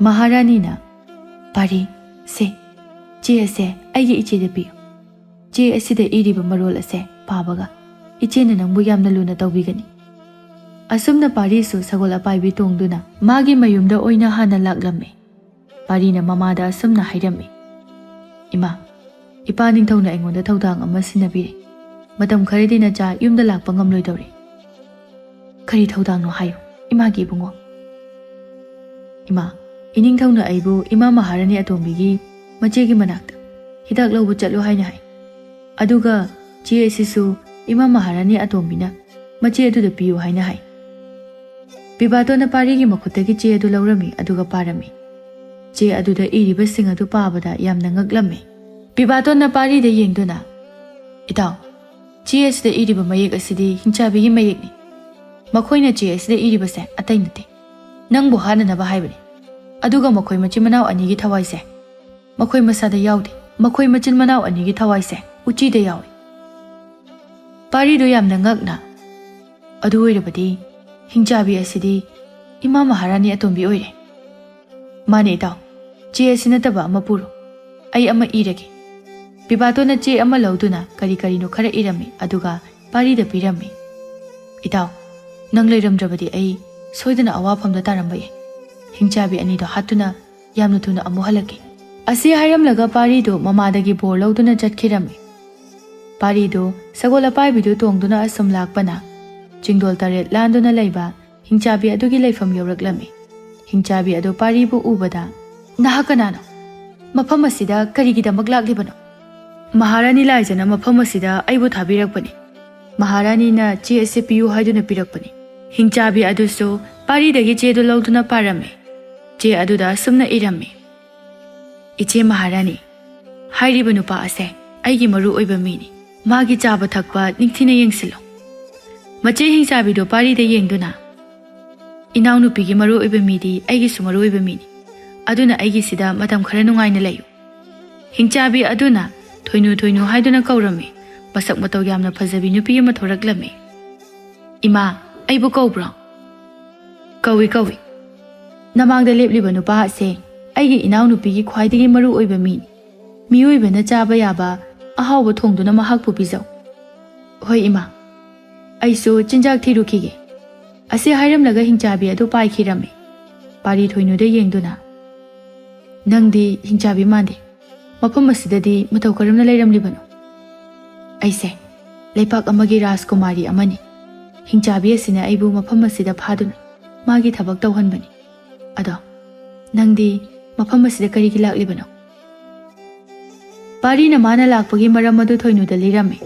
ꯃꯍꯥꯔꯥꯅꯤꯅ, "ꯄꯥꯔꯤ, ꯁꯦ, ꯆꯦ ꯑꯁꯦ ꯑꯩꯒꯤ ꯏꯆꯦꯗ ꯄꯤꯌꯨ꯫ ꯆꯦ ꯑꯁꯤꯗ ꯏꯔꯤꯕ ꯃꯔꯣꯜ ꯑꯁꯦ ꯄꯥꯕꯒ ꯏꯆꯦꯅ ꯅꯪꯕꯨ ꯌꯥꯝꯅ ꯂꯨꯅ ꯇꯧꯕꯤꯒꯅꯤ꯫" ꯑꯁꯨꯝꯅ ꯄꯥꯔꯤꯁꯨ ꯁꯒꯣꯜ ꯑꯄꯥꯏꯕꯤ ꯇꯣꯡꯗꯨꯅ ꯃꯥꯒꯤ ꯃꯌꯨꯝꯗ ꯑꯣꯏꯅ ꯍꯥꯟꯅ ꯂꯥꯛꯂꯝꯃꯤ꯫ ꯄꯥꯔꯤꯅ ꯃꯃꯥꯗ ꯑꯁꯨꯝꯅ ꯍꯥꯏꯔꯝꯃꯤ, "ꯏꯃꯥ, ꯏꯄꯥ ꯅꯤꯡꯊꯧꯅ ꯑꯩꯉꯣꯟꯗ ꯊꯧꯗꯥꯡ ꯑꯃ ꯁꯤꯟꯅꯕꯤꯔꯦ꯫ ꯃꯇꯝ ꯈꯔꯗꯤ ꯅꯆꯥ ꯌꯨꯝꯗ ꯂꯥꯛꯄ ꯉꯝꯂꯣꯏꯗꯧꯔꯦ꯫" "ꯀꯔꯤ ꯊꯧꯗꯥꯡꯅꯣ ꯍꯥꯏꯌꯨ, ꯏꯃꯥꯒꯤ ꯏꯕꯨꯡꯉꯣ?" "ꯏꯃꯥ, ꯏꯅꯤꯡꯊꯧꯅ ꯑꯩꯕꯨ ꯏꯃꯥ ꯃꯍꯥꯔꯥꯅꯤ ꯑꯇꯣꯝꯕꯤꯒꯤ ꯃꯆꯦꯒꯤ ꯃꯅꯥꯛꯇ ꯍꯤꯗꯥꯛ ꯂꯧꯕ ꯆꯠꯂꯨ ꯍꯥꯏꯅ ꯍꯥꯏ꯫ ꯑꯗꯨꯒ ꯆꯦ ꯑꯁꯤꯁꯨ ꯏꯃꯥ ꯃꯍꯥꯔꯥꯅꯤ ꯑꯇꯣꯝꯕꯤꯅ ꯃꯆꯦ ꯑꯗꯨꯗ ꯄꯤꯌꯨ ꯍꯥꯏꯅ ꯍꯥꯏ꯫" ꯄꯤꯕꯥꯇꯣꯟꯅ ꯄꯥꯔꯤꯒꯤ ꯃꯈꯨꯠꯇꯒꯤ ꯆꯦ ꯑꯗꯨ ꯂꯧꯔꯝꯃꯤ, ꯑꯗꯨꯒ ꯄꯥꯔꯝꯃꯤ꯫ ꯆꯦ ꯑꯗꯨꯗ ꯏꯔꯤꯕꯁꯤꯡ ꯑꯗꯨ ꯄꯥꯕꯗ ꯌꯥꯝꯅ ꯉꯛꯂꯝꯃꯤ꯫ ꯄꯤꯕꯥꯇꯣꯟꯅ ꯄꯥꯔꯤꯗ ꯌꯦꯡꯗꯨꯅ, "ꯏꯇꯥꯎ, ꯆꯦ ꯑꯁꯤꯗ ꯏꯔꯤꯕ ꯃꯌꯦꯛ ꯑꯁꯤꯗꯤ ꯍꯤꯡꯆꯥꯕꯤꯒꯤ ꯃꯌꯦꯛꯅꯤ꯫ ꯃꯈꯣꯏꯅ ꯆꯦ ꯑꯁꯤꯗ ꯏꯔꯤꯕꯁꯦ ꯑꯇꯩ ꯅꯠꯇꯦ, ꯅꯪꯕꯨ ꯍꯥꯠꯅꯅꯕ ꯍꯥꯏꯕꯅꯤ꯫ ꯑꯗꯨꯒ ꯃꯈꯣꯏ ꯃꯆꯤꯟ ꯃꯅꯥꯎ ꯑꯅꯤꯒꯤ ꯊꯋꯥꯏꯁꯦ ꯃꯈꯣꯏ ꯃꯁꯥꯗ ꯌꯥꯎꯗꯦ꯫ ꯃꯈꯣꯏ ꯃꯆꯤꯟ ꯃꯅꯥꯎ ꯑꯅꯤꯒꯤ ꯊꯋꯥꯏꯁꯦ ꯎꯆꯤꯗ ꯌꯥꯎꯏ꯫" ꯄꯥꯔꯤꯗꯨ ꯌꯥꯝꯅ ꯉꯛꯅ, "ꯑꯗꯨ ꯑꯣꯏꯔꯕꯗꯤ ꯍꯤꯡꯆꯥꯕꯤ ꯑꯁꯤꯗꯤ ꯏꯃꯥ ꯃꯍꯥꯔꯥꯅꯤ ꯑꯇꯣꯝꯕꯤ ꯑꯣꯏꯔꯦ꯫" "ꯃꯥꯅꯦ ꯏꯇꯥꯎ, ꯆꯦ ꯑꯁꯤ ꯅꯠꯇꯕ ꯑꯃ ꯄꯨꯔꯣ, ꯑꯩ ꯑꯃ ꯏꯔꯒꯦ꯫" ꯄꯤꯕꯥꯇꯣꯟꯅ ꯆꯦ ꯑꯃ ꯂꯧꯗꯨꯅ ꯀꯔꯤ ꯀꯔꯤꯅꯣ ꯈꯔ ꯏꯔꯝꯃꯤ, ꯑꯗꯨꯒ ꯄꯥꯔꯤꯗ ꯄꯤꯔꯝꯃꯤ꯫ "ꯏꯇꯥꯎ, ꯅꯪ ꯂꯩꯔꯝꯗ꯭ꯔꯕꯗꯤ ꯑꯩ ꯁꯣꯏꯗꯅ ꯑꯋꯥꯐꯝꯗ ꯇꯥꯔꯝꯕ ꯌꯥꯏ꯫ ꯍꯤꯡꯆꯥꯕꯤ ꯑꯅꯤꯗꯣ ꯍꯥꯠꯇꯨꯅ ꯌꯥꯝꯅ ꯊꯨꯅ ꯑꯃꯨꯛ ꯍꯜꯂꯛꯀꯦ꯫" ꯑꯁꯤ ꯍꯥꯏꯔꯝꯂꯒ ꯄꯥꯔꯤꯗꯨ ꯃꯃꯥꯗꯒꯤ ꯕꯣꯔ ꯂꯧꯗꯨꯅ ꯆꯠꯈꯤꯔꯝꯃꯤ꯫ ꯄꯥꯔꯤꯗꯨ ꯁꯒꯣꯜ ꯑꯄꯥꯏꯕꯤꯗꯨ ꯇꯣꯡꯗꯨꯅ ꯑꯁꯨꯝ ꯂꯥꯛꯄꯅ ꯆꯤꯡꯗꯣꯜ ꯇꯔꯦꯠ ꯂꯥꯟꯗꯨꯅ ꯂꯩꯕ ꯍꯤꯡꯆꯥꯕꯤ ꯑꯗꯨꯒꯤ ꯂꯩꯐꯝ ꯌꯧꯔꯛꯂꯝꯃꯤ꯫ ꯍꯤꯡꯆꯥꯕꯤ ꯑꯗꯨ ꯄꯥꯔꯤꯕꯨ ꯎꯕꯗ "ꯅꯍꯥꯛ ꯀꯅꯥꯅꯣ? ꯃꯐꯝ ꯑꯁꯤꯗ ꯀꯔꯤꯒꯤꯗꯃꯛ ꯂꯥꯛꯂꯤꯕꯅꯣ?" "ꯃꯍꯥꯔꯥꯅꯤ ꯂꯥꯏꯖꯅ ꯃꯐꯝ ꯑꯁꯤꯗ ꯑꯩꯕꯨ ꯊꯥꯕꯤꯔꯛꯄꯅꯤ꯫ ꯃꯍꯥꯔꯥꯅꯤꯅ ꯆꯦ ꯑꯁꯤ ꯄꯤꯌꯨ ꯍꯥꯏꯗꯨꯅ ꯄꯤꯔꯛꯄꯅꯤ꯫" ꯍꯤꯡꯆꯥꯕꯤ ꯑꯗꯨꯁꯨ ꯄꯥꯔꯤꯗꯒꯤ ꯆꯦꯗꯨ ꯂꯧꯗꯨꯅ ꯄꯥꯔꯝꯃꯤ꯫ ꯆꯦ ꯑꯗꯨꯗ ꯑꯁꯨꯝꯅ ꯏꯔꯝꯃꯤ: "ꯏꯆꯦ ꯃꯍꯥꯔꯥꯅꯤ, ꯍꯥꯏꯔꯤꯕ ꯅꯨꯄꯥ ꯑꯁꯦ ꯑꯩꯒꯤ ꯃꯔꯨ ꯑꯣꯏꯕ ꯃꯤꯅꯤ꯫ ꯃꯥꯒꯤ ꯆꯥꯕ ꯊꯛꯄ ꯅꯤꯡꯊꯤꯅ ꯌꯦꯡꯁꯤꯜꯂꯨ꯫" ꯃꯆꯦ ꯍꯤꯡꯆꯥꯕꯤꯗꯨ ꯄꯥꯔꯤꯗ ꯌꯦꯡꯗꯨꯅ, "ꯏꯅꯥꯎꯅꯨꯄꯤꯒꯤ ꯃꯔꯨ ꯑꯣꯏꯕ ꯃꯤꯗꯤ ꯑꯩꯒꯤꯁꯨ ꯃꯔꯨ ꯑꯣꯏꯕ ꯃꯤꯅꯤ꯫ ꯑꯗꯨꯅ ꯑꯩꯒꯤꯁꯤꯗ ꯃꯇꯝ ꯈꯔ ꯅꯨꯡꯉꯥꯏꯅ ꯂꯩꯌꯨ꯫" ꯍꯤꯡꯆꯥꯕꯤ ꯑꯗꯨꯅ "ꯊꯣꯏꯅꯨ, ꯊꯣꯏꯅꯨ" ꯍꯥꯏꯗꯨꯅ ꯀꯧꯔꯝꯃꯤ꯫ ꯃꯁꯛ ꯃꯇꯧ ꯌꯥꯝꯅ ꯐꯖꯕꯤ ꯅꯨꯄꯤ ꯑꯃ ꯊꯣꯔꯛꯂꯝꯃꯤ꯫ "ꯏꯃꯥ, ꯑꯩꯕꯨ ꯀꯧꯕ꯭ꯔꯣ?" "ꯀꯧꯏ, ꯀꯧꯏ꯫" "ꯅꯃꯥꯡꯗ ꯂꯦꯞꯂꯤꯕ ꯅꯨꯄꯥ ꯑꯁꯦ ꯑꯩꯒꯤ ꯏꯅꯥꯎꯅꯨꯄꯤꯒꯤ ꯈ꯭ꯋꯥꯏꯗꯒꯤ ꯃꯔꯨ ꯑꯣꯏꯕ ꯃꯤꯅꯤ꯫ ꯃꯤꯑꯣꯏꯕꯅ ꯆꯥꯕ ꯌꯥꯕ ꯑꯍꯥꯎꯕ ꯊꯣꯡꯗꯨꯅ ꯃꯍꯥꯛꯄꯨ ꯄꯤꯖꯧ꯫" "ꯍꯣꯏ ꯏꯃꯥ, ꯑꯩꯁꯨ ꯆꯤꯟꯖꯥꯛ ꯊꯤꯔꯨꯈꯤꯒꯦ꯫" ꯑꯁꯤ ꯍꯥꯏꯔꯝꯂꯒ ꯍꯤꯡꯆꯥꯕꯤ ꯑꯗꯨ ꯄꯥꯏꯈꯤꯔꯝꯃꯤ꯫ ꯄꯥꯔꯤ ꯊꯣꯏꯅꯨꯗ ꯌꯦꯡꯗꯨꯅ, "ꯅꯪꯗꯤ ꯍꯤꯡꯆꯥꯕꯤ ꯃꯥꯟꯗꯦ꯫ ꯃꯐꯝ ꯑꯁꯤꯗꯗꯤ ꯃꯇꯧ ꯀꯔꯝꯅ ꯂꯩꯔꯝꯂꯤꯕꯅꯣ?" "ꯑꯩꯁꯦ ꯂꯩꯄꯥꯛ ꯑꯃꯒꯤ ꯔꯥꯖꯀꯨꯃꯥꯔꯤ ꯑꯃꯅꯤ꯫ ꯍꯤꯡꯆꯥꯕꯤ ꯑꯁꯤꯅ ꯑꯩꯕꯨ ꯃꯐꯝ ꯑꯁꯤꯗ ꯐꯥꯗꯨꯅ ꯃꯥꯒꯤ ꯊꯕꯛ ꯇꯧꯍꯟꯕꯅꯤ꯫ ꯑꯗꯣ ꯅꯪꯗꯤ ꯃꯐꯝ ꯑꯁꯤꯗ ꯀꯔꯤꯒꯤ ꯂꯥꯛꯂꯤꯕꯅꯣ?" ꯄꯥꯔꯤꯅ ꯃꯥꯅ ꯂꯥꯛꯄꯒꯤ ꯃꯔꯝ ꯑꯗꯨ ꯊꯣꯏꯅꯨꯗ ꯂꯤꯔꯝꯃꯤ꯫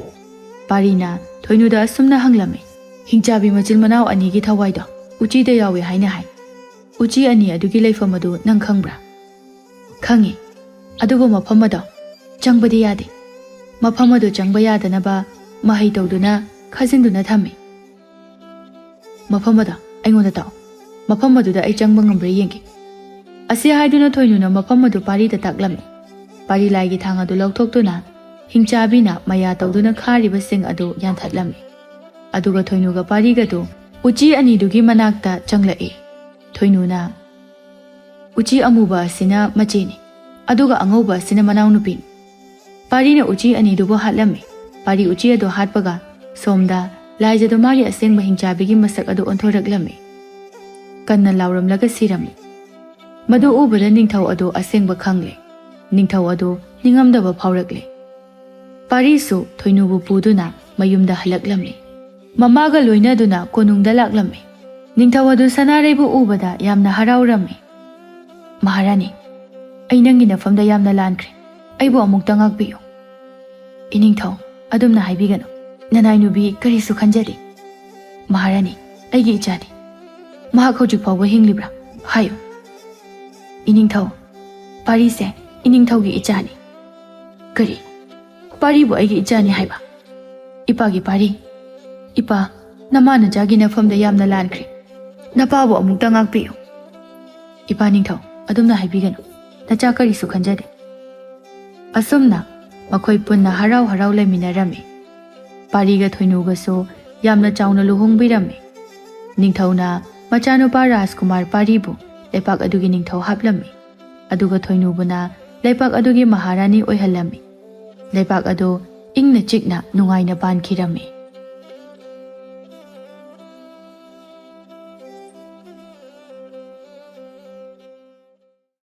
ꯄꯥꯔꯤꯅ ꯊꯣꯏꯅꯨꯗ ꯑꯁꯨꯝꯅ ꯍꯪꯂꯝꯃꯤ: "ꯍꯤꯡꯆꯥꯕꯤ ꯃꯆꯤꯟ ꯃꯅꯥꯎ ꯑꯅꯤꯒꯤ ꯊꯋꯥꯏꯗꯣ ꯎꯆꯤꯗ ꯌꯥꯎꯏ ꯍꯥꯏꯅ ꯍꯥꯏ꯫ ꯎꯆꯤ ꯑꯅꯤ ꯑꯗꯨꯒꯤ ꯂꯩꯐꯝ ꯑꯗꯨ ꯅꯪ ꯈꯪꯕ꯭ꯔꯥ?" "ꯈꯪꯉꯤ꯫ ꯑꯗꯨꯕꯨ ꯃꯐꯝ ꯑꯗꯣ ꯆꯪꯕꯗꯤ ꯌꯥꯗꯦ꯫ ꯃꯐꯝ ꯑꯗꯨ ꯆꯪꯕ ꯌꯥꯗꯅꯕ ꯃꯍꯩ ꯇꯧꯗꯨꯅ ꯈꯥꯖꯤꯟꯗꯨꯅ ꯊꯝꯃꯤ꯫" "ꯃꯐꯝ ꯑꯗꯣ ꯑꯩꯉꯣꯟꯗ ꯇꯥꯛꯑꯣ꯫ ꯃꯐꯝ ꯑꯗꯨꯗ ꯑꯩ ꯆꯪꯕ ꯉꯝꯕ꯭ꯔꯥ ꯌꯦꯡꯒꯦ꯫" ꯑꯁꯤ ꯍꯥꯏꯗꯨꯅ ꯊꯣꯏꯅꯨꯅ ꯃꯐꯝ ꯑꯗꯨ ꯄꯥꯔꯤꯗ ꯇꯥꯛꯂꯝꯃꯤ꯫ ꯄꯥꯔꯤ ꯂꯥꯏꯒꯤ ꯊꯥꯡ ꯑꯗꯨ ꯂꯧꯊꯣꯛꯇꯨꯅ ꯍꯤꯡꯆꯥꯕꯤꯅ ꯃꯌꯥ ꯇꯧꯗꯨꯅ ꯈꯥꯔꯤꯕꯁꯤꯡ ꯑꯗꯨ ꯌꯥꯟꯊꯠꯂꯝꯃꯤ꯫ ꯑꯗꯨꯒ ꯊꯣꯏꯅꯨꯒ ꯄꯥꯔꯤꯒꯗꯨ ꯎꯆꯤ ꯑꯅꯤꯗꯨꯒꯤ ꯃꯅꯥꯛꯇ ꯆꯪꯂꯛꯏ꯫ ꯊꯣꯏꯅꯨꯅ, "ꯎꯆꯤ ꯑꯃꯨꯕ ꯑꯁꯤꯅ ꯃꯆꯦꯅꯤ, ꯑꯗꯨꯒ ꯑꯉꯧꯕ ꯑꯁꯤꯅ ꯃꯅꯥꯎꯅꯨꯄꯤꯅꯤ꯫" ꯄꯥꯔꯤꯅ ꯎꯆꯤ ꯑꯅꯤꯗꯨꯕꯨ ꯍꯥꯠꯂꯝꯃꯤ꯫ ꯄꯥꯔꯤ ꯎꯆꯤ ꯑꯗꯨ ꯍꯥꯠꯄꯒ ꯁꯣꯝꯗ ꯂꯥꯏꯖꯗꯨ ꯃꯥꯒꯤ ꯑꯁꯦꯡꯕ ꯍꯤꯡꯆꯥꯕꯤꯒꯤ ꯃꯁꯛ ꯑꯗꯨ ꯑꯣꯟꯊꯣꯔꯛꯂꯝꯃꯤ꯫ ꯀꯟꯅ ꯂꯥꯎꯔꯝꯂꯒ ꯁꯤꯔꯝꯃꯤ꯫ ꯃꯗꯨ ꯎꯕꯗ ꯅꯤꯡꯊꯧ ꯑꯗꯨ ꯑꯁꯦꯡꯕ ꯈꯪꯂꯦ꯫ ꯅꯤꯡꯊꯧ ꯑꯗꯨ ꯅꯤꯡꯉꯝꯗꯕ ꯐꯥꯎꯔꯛꯂꯦ꯫ ꯄꯥꯔꯤꯁꯨ ꯊꯣꯏꯅꯨꯕꯨ ꯄꯨꯗꯨꯅ ꯃꯌꯨꯝꯗ ꯍꯜꯂꯛꯂꯝꯃꯤ꯫ ꯃꯃꯥꯒ ꯂꯣꯏꯅꯗꯨꯅ ꯀꯣꯅꯨꯡꯗ ꯂꯥꯛꯂꯝꯃꯤ꯫ ꯅꯤꯡꯊꯧ ꯑꯗꯨ ꯁꯅꯥꯔꯩꯕꯨ ꯎꯕꯗ ꯌꯥꯝꯅ ꯍꯔꯥꯎꯔꯝꯃꯤ꯫ "ꯃꯍꯥꯔꯥꯅꯤ, ꯑꯩ ꯅꯪꯒꯤ ꯅꯐꯝꯗ ꯌꯥꯝꯅ ꯂꯥꯟꯈ꯭ꯔꯦ꯫ ꯑꯩꯕꯨ ꯑꯃꯨꯛꯇ ꯉꯥꯛꯄꯤꯌꯨ꯫ ꯏꯅꯤꯡꯊꯧ, ꯑꯗꯨꯝꯅ ꯍꯥꯏꯕꯤꯒꯅꯨ꯫ ꯅꯅꯥꯏ ꯅꯨꯕꯤ ꯀꯔꯤꯁꯨ ꯈꯟꯖꯗꯦ꯫ ꯃꯍꯥꯔꯥꯅꯤ, ꯑꯩꯒꯤ ꯏꯆꯥꯅꯤ꯫ ꯃꯍꯥꯛ ꯍꯧꯖꯤꯛ ꯐꯥꯎꯕ ꯍꯤꯡꯂꯤꯕ꯭ꯔꯥ? ꯍꯥꯏꯌꯨ꯫ ꯏꯅꯤꯡꯊꯧ, ꯄꯥꯔꯤꯁꯦ ꯏꯅꯤꯡꯊꯧꯒꯤ ꯏꯆꯥꯅꯤ꯫ ꯀꯔꯤ? ꯄꯥꯔꯤꯕꯨ ꯑꯩꯒꯤ ꯏꯆꯥꯅꯤ ꯍꯥꯏꯕ? ꯏꯄꯥꯒꯤ ꯄꯥꯔꯤ꯫ ꯏꯄꯥ, ꯅꯃꯥ ꯅꯆꯥꯒꯤ ꯅꯐꯝꯗ ꯌꯥꯝꯅ ꯂꯥꯟꯈ꯭ꯔꯦ꯫ ꯅꯄꯥꯕꯨ ꯑꯃꯨꯛꯇ ꯉꯥꯛꯄꯤꯌꯨ꯫ ꯏꯄꯥ ꯅꯤꯡꯊꯧ, ꯑꯗꯨꯝꯅ ꯍꯥꯏꯕꯤꯒꯅꯨ꯫ ꯅꯆꯥ ꯀꯔꯤꯁꯨ ꯈꯟꯖꯗꯦ꯫ ꯑꯁꯨꯝꯅ ꯃꯈꯣꯏ ꯄꯨꯟꯅ ꯍꯔꯥꯎ ꯍꯔꯥꯎ ꯂꯩꯃꯤꯟꯅꯔꯝꯃꯤ꯫ ꯄꯥꯔꯤꯒ ꯊꯣꯏꯅꯨꯒꯁꯨ ꯌꯥꯝꯅ ꯆꯥꯎꯅ ꯂꯨꯍꯣꯡꯕꯤꯔꯝꯃꯤ꯫ ꯅꯤꯡꯊꯧꯅ ꯃꯆꯥꯅꯨꯄꯥ ꯔꯥꯖꯀꯨꯃꯥꯔ ꯄꯥꯔꯤꯕꯨ ꯂꯩꯄꯥꯛ ꯑꯗꯨꯒꯤ ꯅꯤꯡꯊꯧ ꯍꯥꯞꯂꯝꯃꯤ꯫ ꯑꯗꯨꯒ ꯊꯣꯏꯅꯨꯕꯨꯅ ꯂꯩꯄꯥꯛ ꯑꯗꯨꯒꯤ ꯃꯍꯥꯔꯥꯅꯤ ꯑꯣꯏꯍꯜꯂꯝꯃꯤ꯫ ꯂꯩꯄꯥꯛ ꯑꯗꯨ ꯏꯪꯅ ꯆꯤꯛꯅ ꯅꯨꯡꯉꯥꯏꯅ ꯄꯥꯟꯈꯤꯔꯝꯃꯤ꯫